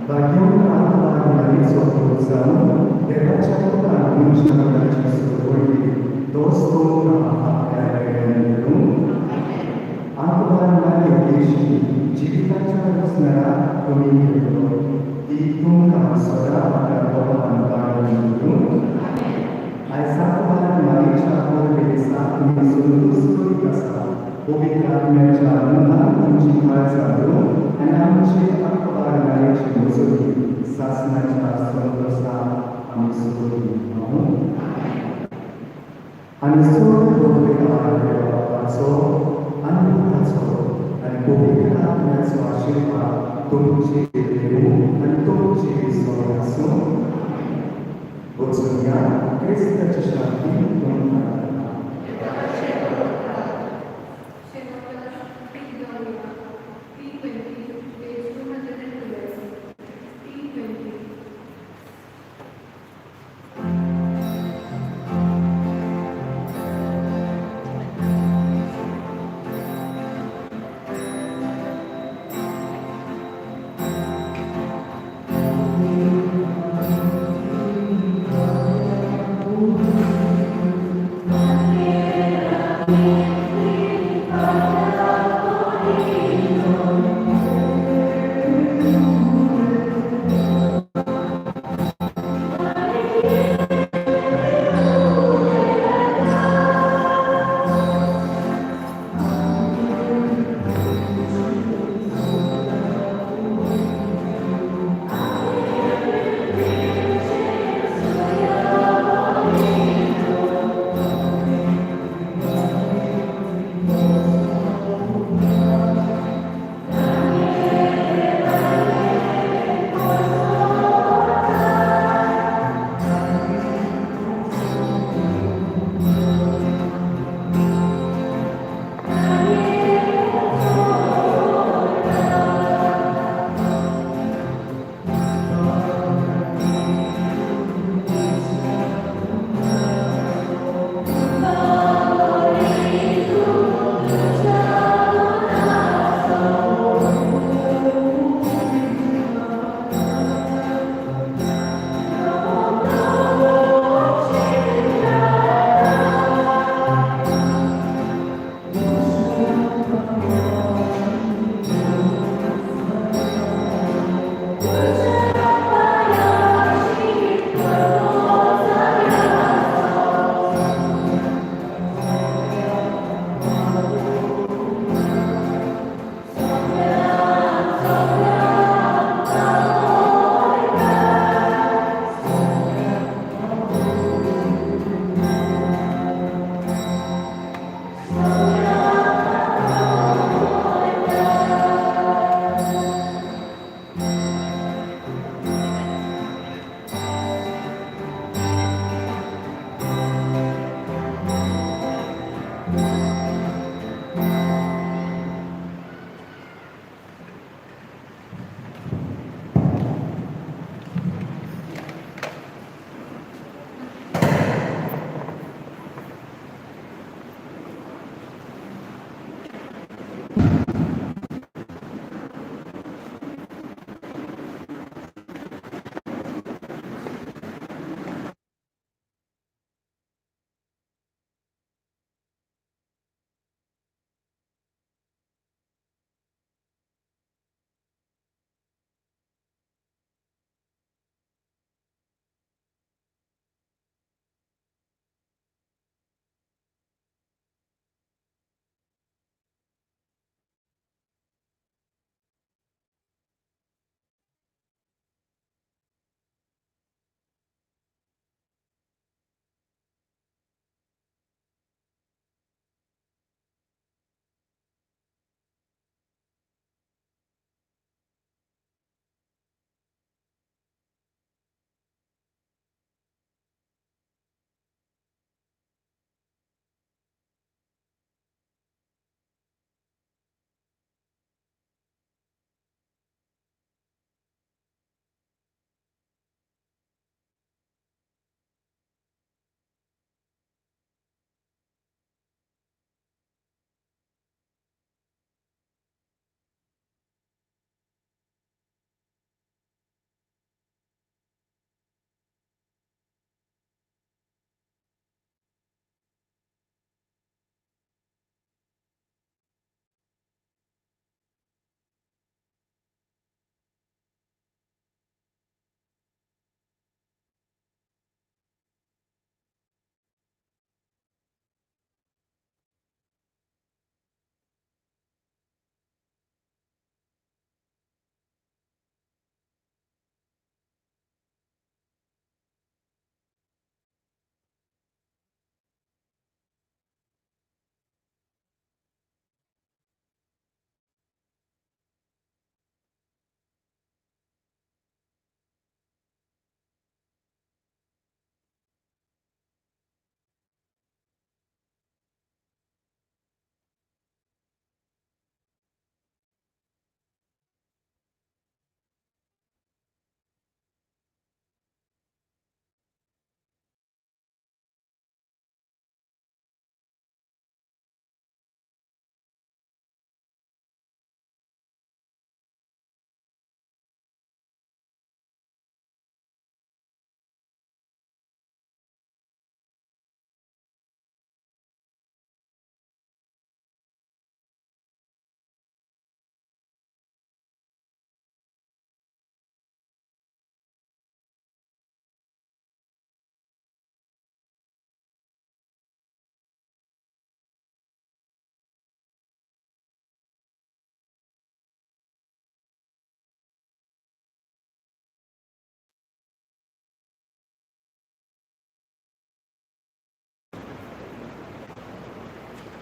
Speaker 1: भाग्यवंत आत्मा पूत जावन देवाच्या पुतान मनशाची सोडवणीक तोच तुमकां आपल्या वेगळ्यान करूं. आत्मा मारियेची जिविताच्या स्मरणात तुमी केलो ती तुमकां सदां आपल्या कोपान बाळगून दवरूं. आयज आत्मा मारियेच्या परबे दिसा तुमी संतोश करीत आसा पवित्र आत्म्याच्या आनंदान तुमची काळजां भरूं आनी आमचे आत्मा मारियेची मजती सासणाच्या संतोशान आमी सोदून पावूं. आनी चड पवित्र देवा बापाचो आनी पुताचो आनी पवित्र आत्म्याचो आशिर्वाद तुमचेर येवूं आनी तुमचेर सदां आसूं. वचुया, क्रिस्ताची शांती तुमकां दिता.
Speaker 4: शेवटला पीक गाऊया. P20, page 212. P20.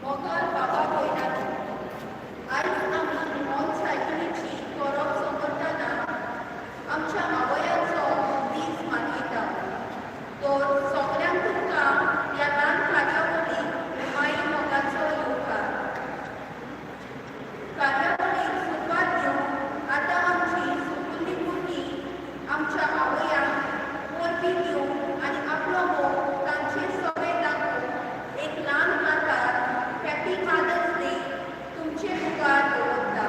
Speaker 6: मोगाळ बाबा भयणांनो, आयज आमी ऑन सायबिणीची परब सोंपताना आमच्या आवयांचो दीस मनयता. तर सगळ्यांक तुमकां ह्या ल्हान कार्यावळीक माई मोगाचो येवकार. कार्यावळीक सुरवात दिवंक आतां आमची सुपुल्ली भुरगीं आमच्या आवयांक परबीं दिवंक आनी आपलो मोग तांचे सवे दाखोवंक एक ल्हान कांतार हॅपी मदर्स डे तुमचे मुखार दवरता.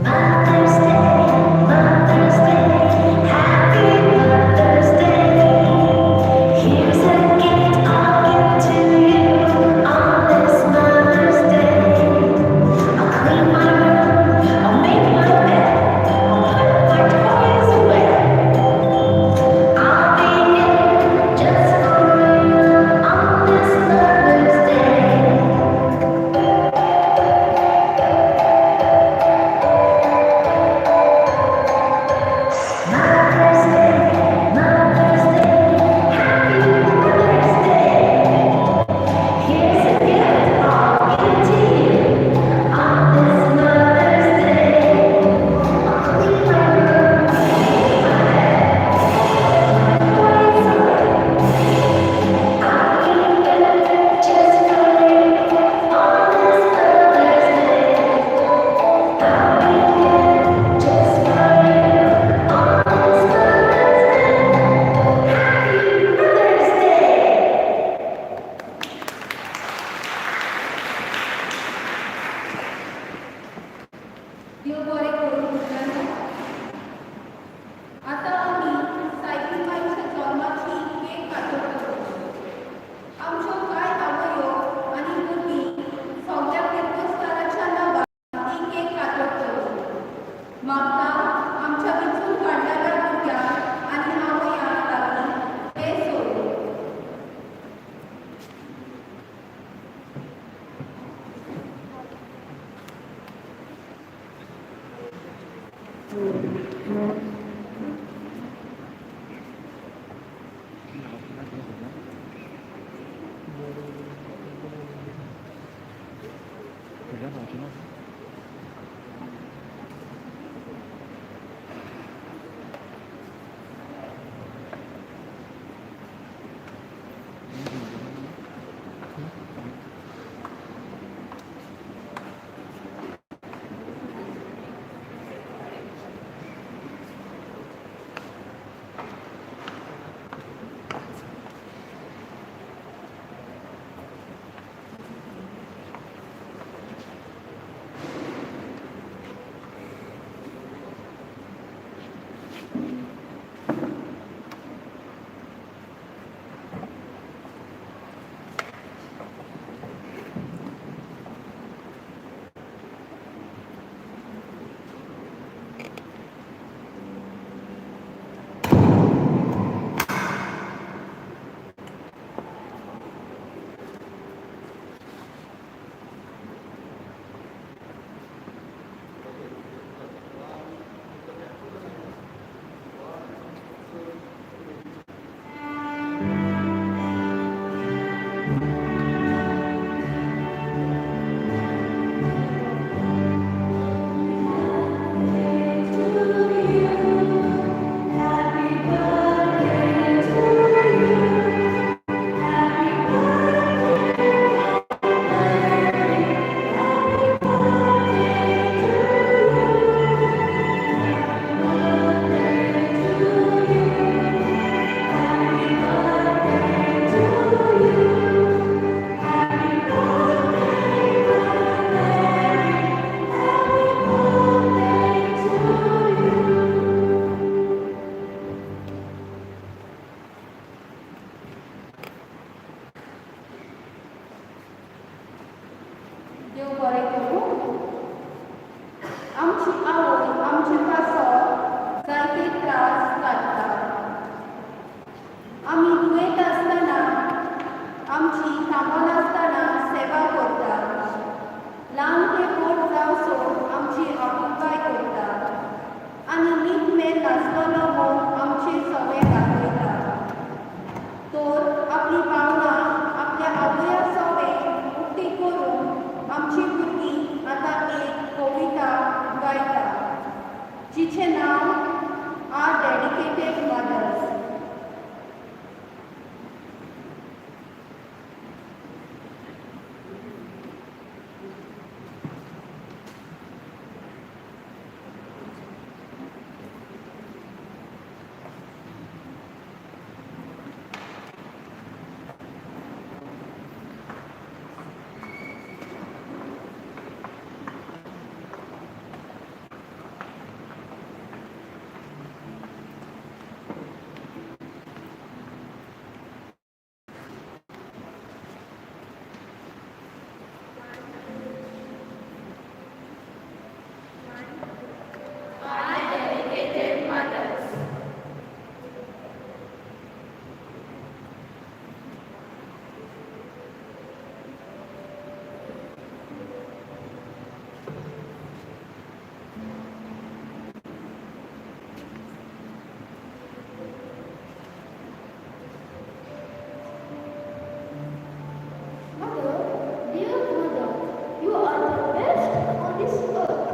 Speaker 7: Mother's Day, Mother's Day, Happy Mother's Day. Here's a gift I'll give to you on this Mother's Day. I'll clean my room, I'll make my bed, I'll put my toys away. I'll be good just for you on this Mother's Day. Mother's Day, Mother's Day, Happy Mother's Day. Here's a gift I'll give to you on this Mother's Day. I'll clean my room, make my bed, I'll put my toys away. I'll be good just for you on this Mother's Day. I'll be good just for you on this Mother's Day. Happy Mother's Day.
Speaker 6: देव बरें करूं भुरग्यांनो. आतां आमी सायबीण माईच्या जल्माची cake कातरतले. आमच्यो कांय आवयो आनी भुरगीं सगळ्या किर्कोस्ताराच्या नांवान ती केक कातरतली. मागता आमच्या विंचून काडलेल्या भुरग्यांक आनी आवयांक लागीं हें सोडूं. त्रास काडटा. आमी दुयेंत आसतना आमची थांबनासतना सेवा करता. ल्हान ते व्हड जावसर आमची आपुलकाय करता आनी नीत नासतलो म्हूण आमचे सवे दाखयता. तर आपली भावनां आपल्या आवया सवे उक्ती करून आमची भुरगीं आतां एक कविता गायता, जिचें नांव our dedicated mothers.
Speaker 4: Our dedicated mothers.
Speaker 3: Mother, dear mother, you are the best on this earth.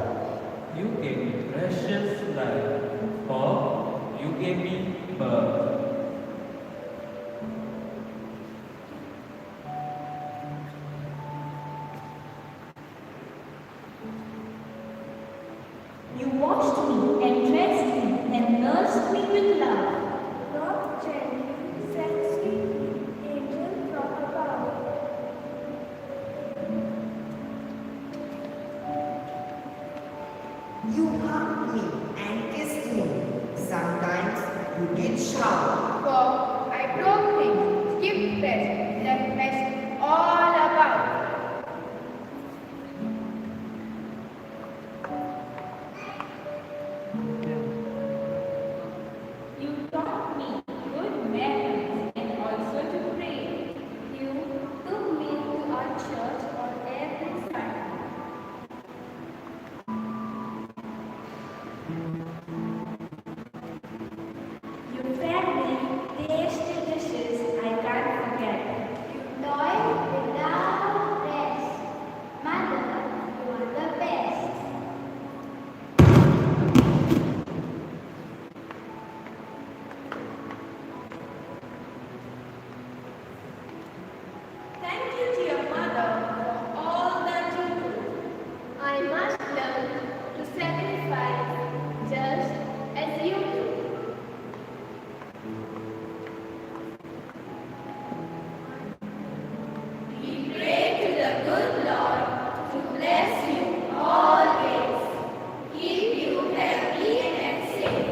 Speaker 8: You gave me precious life, for you gave me birth.
Speaker 3: You washed me and dressed me and nursed me with love.
Speaker 9: Love gently, sent sweetly, angel from above.
Speaker 2: You hugged me and kissed me. Sometimes you did shout.
Speaker 4: For I broke things, skipped tests, left mess all about.
Speaker 10: You taught me good manners and also to pray.
Speaker 6: You took me to our church on every Sunday.
Speaker 3: You fed me tasty dishes I can't forget.
Speaker 9: You toiled without rest. Mother, you are the best.
Speaker 10: Thank you, dear mother, for all that you do.
Speaker 4: I must learn to sacrifice just as you do. We pray to the good Lord to bless you always, keep you happy and safe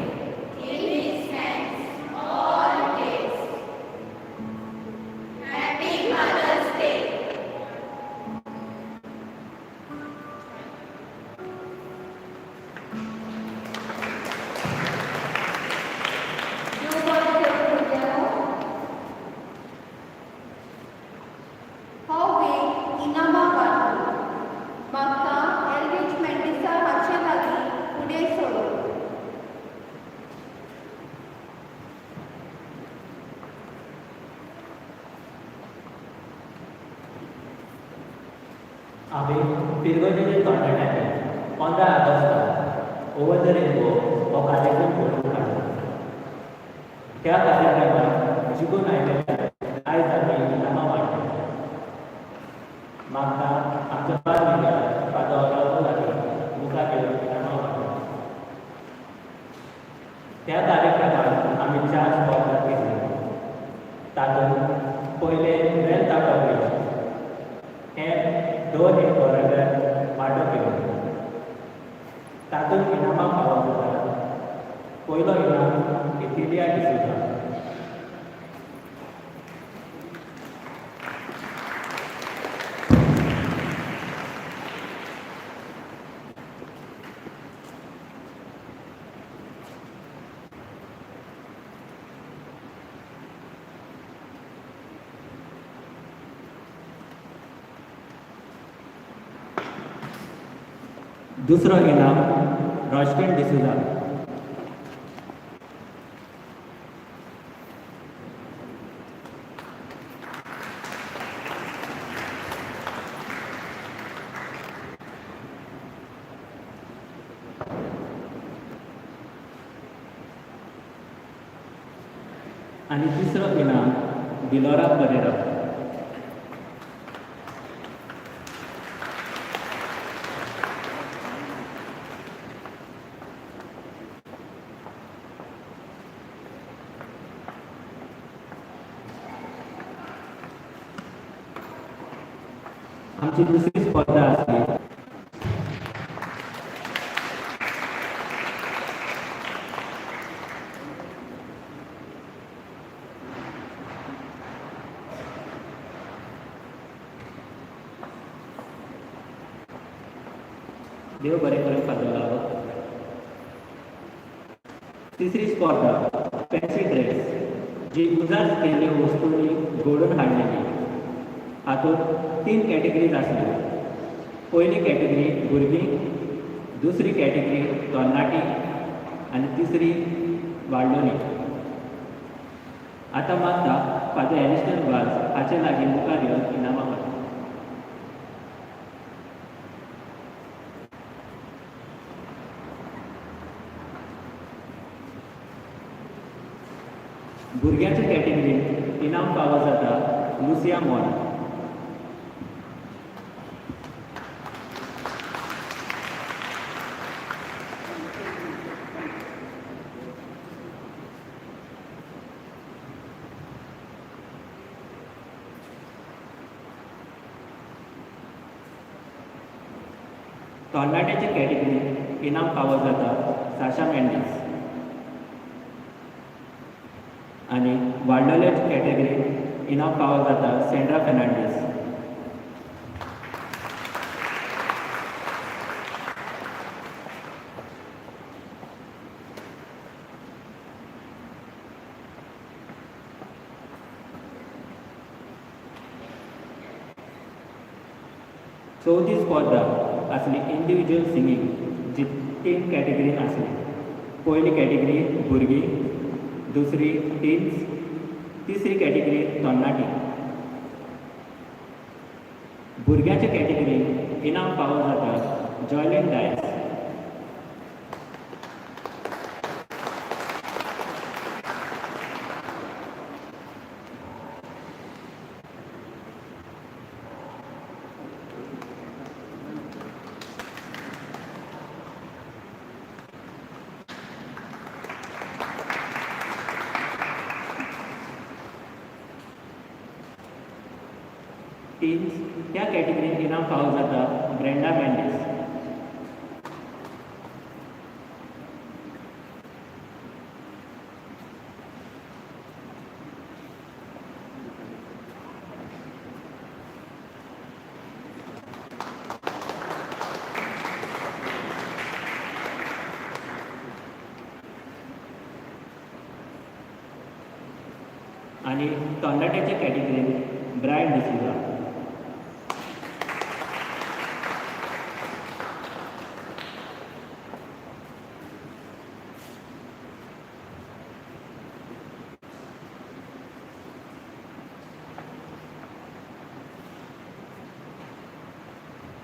Speaker 4: in His hands always. Happy Mother's Day.
Speaker 6: देव बरें करूं भुरग्यांनो. हो वेळ इनामां वांटूंक. म्हाका एल्विज मेंडिसा हाचे लागीं फुडें सरूं.
Speaker 11: आमी फिरगर्जेच्या तरणाट्यांनी 15 ऑगस्टाक ओवर the rainbow हो कार्यक्रम घडोवन हाडलो. त्या कार्यक्रमाक जिखून आयिल्ल्या आयज आमी इनामां वांटली. म्हाका आमच्या बाल विद्यालय फादर ऑरावो लागीं मुखार येवन इनामां वांटली. त्या कार्यक्रमाक आमी चार स्पर्धा केली. तातूंत पयलें वेल्थ आउट ऑफ वेस्ट हें 2 एक वर्गार वांटो घेवन, तातूंत इनामां फावो जाता. पयलो इनाम एथिलिया डिसोजा. दुसरो इनाम रॉश्टन डिसुजा. आनी तिसरो इनाम दिलोरा परेरा. आमची दुसरी स्पर्धा आसली देव बरें करूं फादर लावो. तिसरी स्पर्धा फॅन्सी ड्रेस जी उजास केल्ल्यो वस्तूंनी घडोवन हाडलेली. हातूंत 3 कॅटेगरीज आसल्यो. पयली कॅटेगरी भुरगीं, दुसरी कॅटेगरी तरणाटीं आनी तिसरी वाडलोनी. आतां मागता फादर एलिस्टन वाज हाचे लागीं मुखार येवन इनामां वांटता. भुरग्यांच्या कॅटेगरींत इनाम फावो जाता लुसिया मॉन. तरणाट्याच्या कॅटेगरींत इनाम फावो जाता साशा मेंडीस आनी वाडलेल्या कॅटेगरींत इनाम फावो जाता सेंड्रा फेर्नांडीस. चवथी स्पर्धा आसली इंडिविज्युअल सिंगींग जी 3 कॅटेगरीन आसली. पयली कॅटेगरी भुरगीं, दुसरी टीन्स, तिसरी कॅटेगरी तरणाटीं. भुरग्यांच्या कॅटेगरीन इनाम फावो जाता जॉयलीन डायस. टीन्स ह्या कॅटेगरीन इनाम फावो जाता ब्रेंडा मेंडीस. आनी तरणाट्याच्या कॅटेगरीन ब्रायन डिसिल्वा.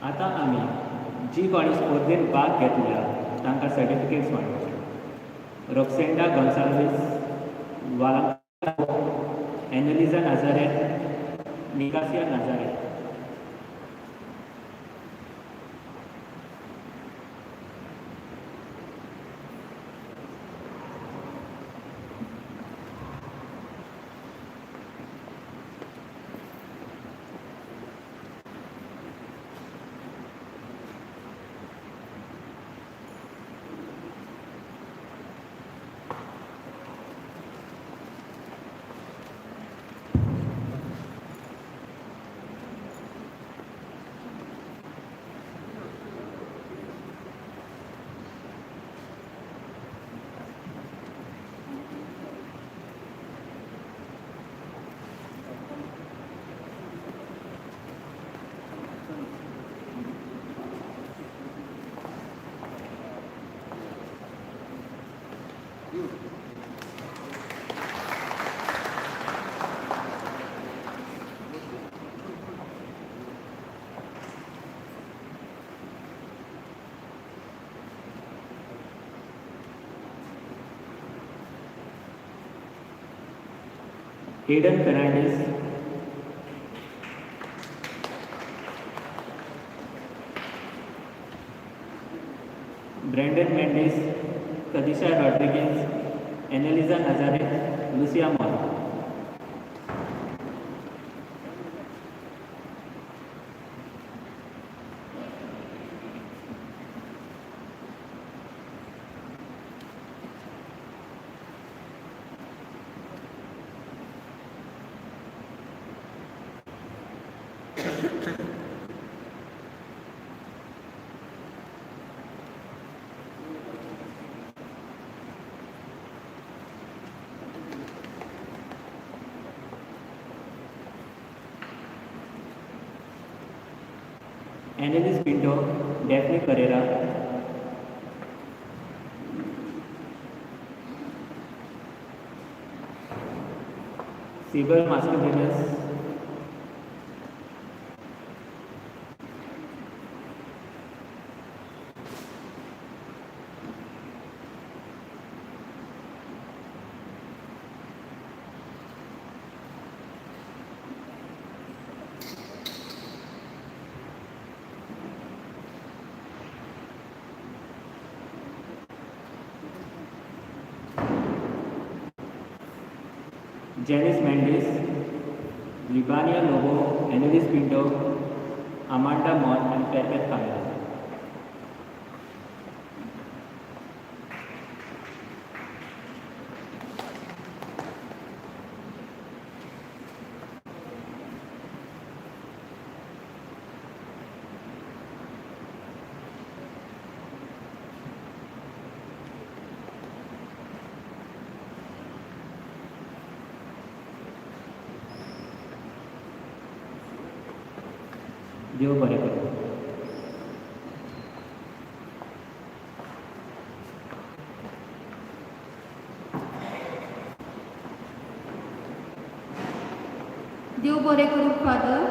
Speaker 11: आतां आमी जी कोणी स्पर्धेंत भाग घेतल्या तांकां सर्टिफिकेट्स वांटपाचे. रोक्सेंडा गोन्साल्वीस, वालांका, Anliza Nazareth, Nicasia Nazareth. Hayden Fernandez, Brandon Mendes, Kadisha Rodriguez, Annalisa Nazareth, Lucia Moll. Annalise Pinto, Daphne Pereira, Sibel Mascarenhas, Janice Mendes, Libania Lobo, Annalise Pinto, Amanda Mon, and Fairfax Camilo. देव बरें करूं.
Speaker 6: देव बरें करूं father.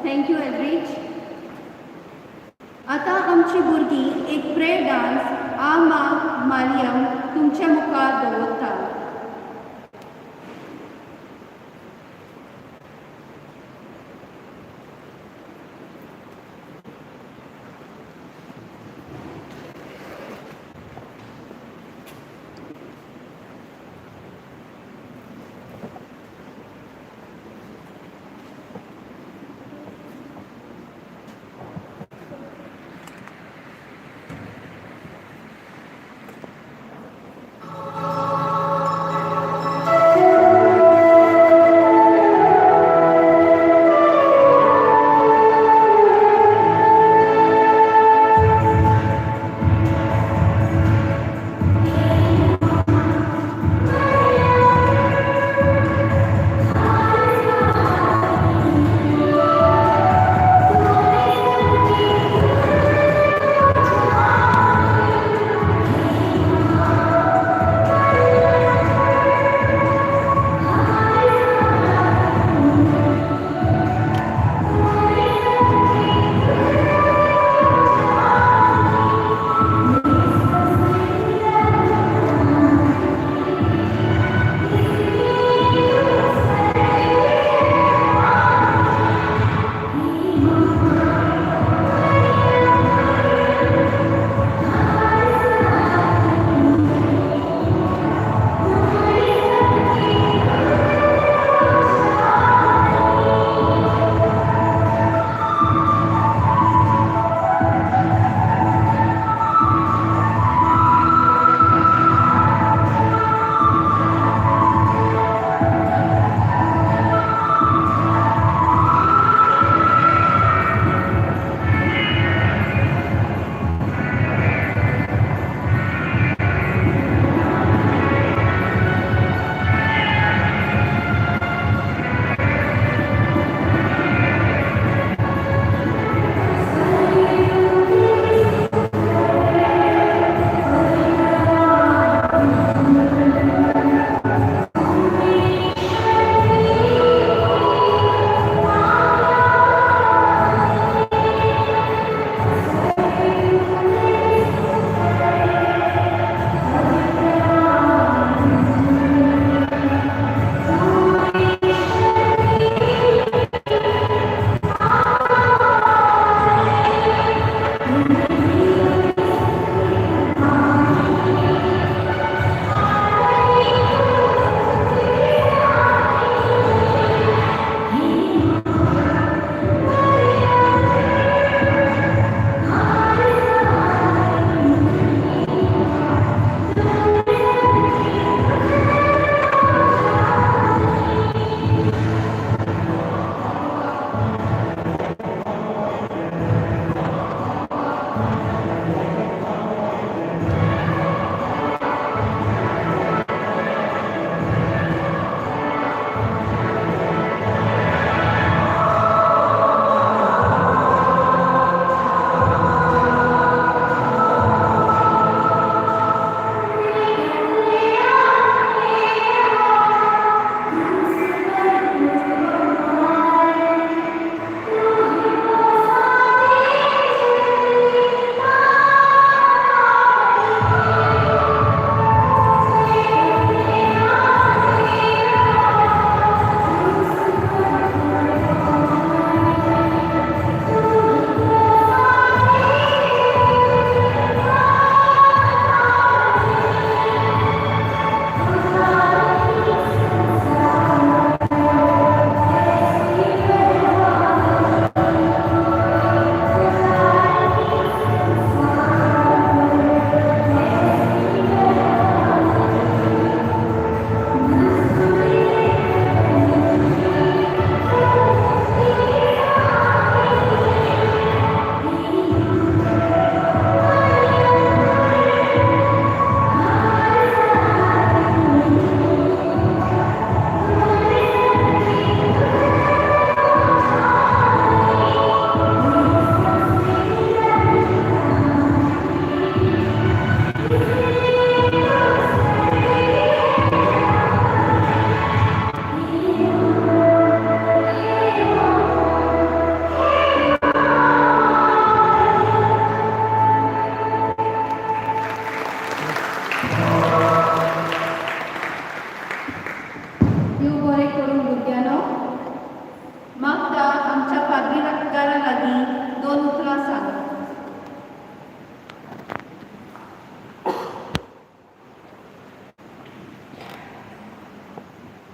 Speaker 6: Thank you average. आतां आमची भुरगीं एक प्रेयर डांस आ मा मारियम तुमच्या मुखार दवरता.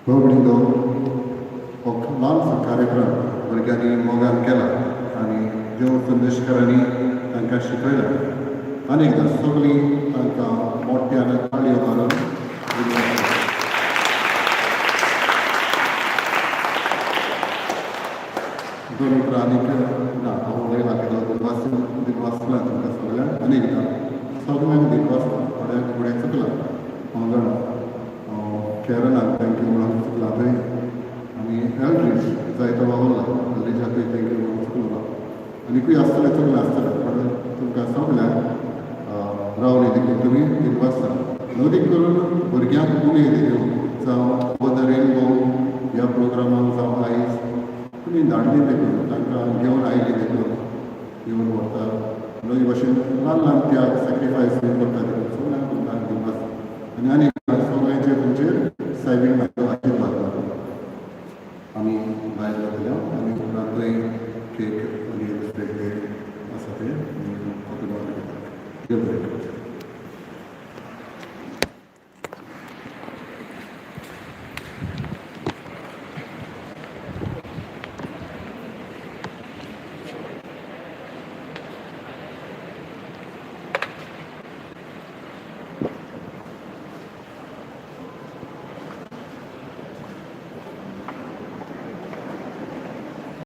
Speaker 5: भाव हो ल्हानसो कार्यक्रम भुरग्यांनी मोगान केला आनी देव संदेशकारांनी तांकां शिकयला. आनी एकदां सगळीं तांकां मोठ्यान ताळयो मारून दिनवास. दोन उतरां आनीक ना, हांव उलयलां कित्याक दिनवास दिनवासला तुमकां सगळ्यांक. आनी एकदां सगळ्यांक दिनवासता. थोड्यांक फुडें चुकलां हांव जाणा. केरनाक thank you म्हणून चुकलां थंय आनी एल्ड्रीज जायतो वावुरला, एल्ड्रिजाकूय thank you म्हणून चुकलो ना. आनीकूय आसतलें, चुकलें आसतलें, पण तुमकां सगळ्यांक रावली देखून तुमी दिनवासता. नदीक करून भुरग्यांक उमेद दिवन जावं ओवर the rainbow ह्या प्रोग्रामाक जावं आयज तुमी धाडली देखून, तांकां घेवन आयली देखून, घेवन व्हरता नवी भशेन ल्हान ल्हान त्याग सॅक्रिफायस करता देखून सगळ्यांक तुमकां दिनवास. आनी आनी सगळ्यांचेर तुमचेर सायबीण मायचो आशिर्वाद. आमी भायर जातले आनी उपरांतूय केक आनी दुसरे कितें आसा तें आमी देव बरें करूं.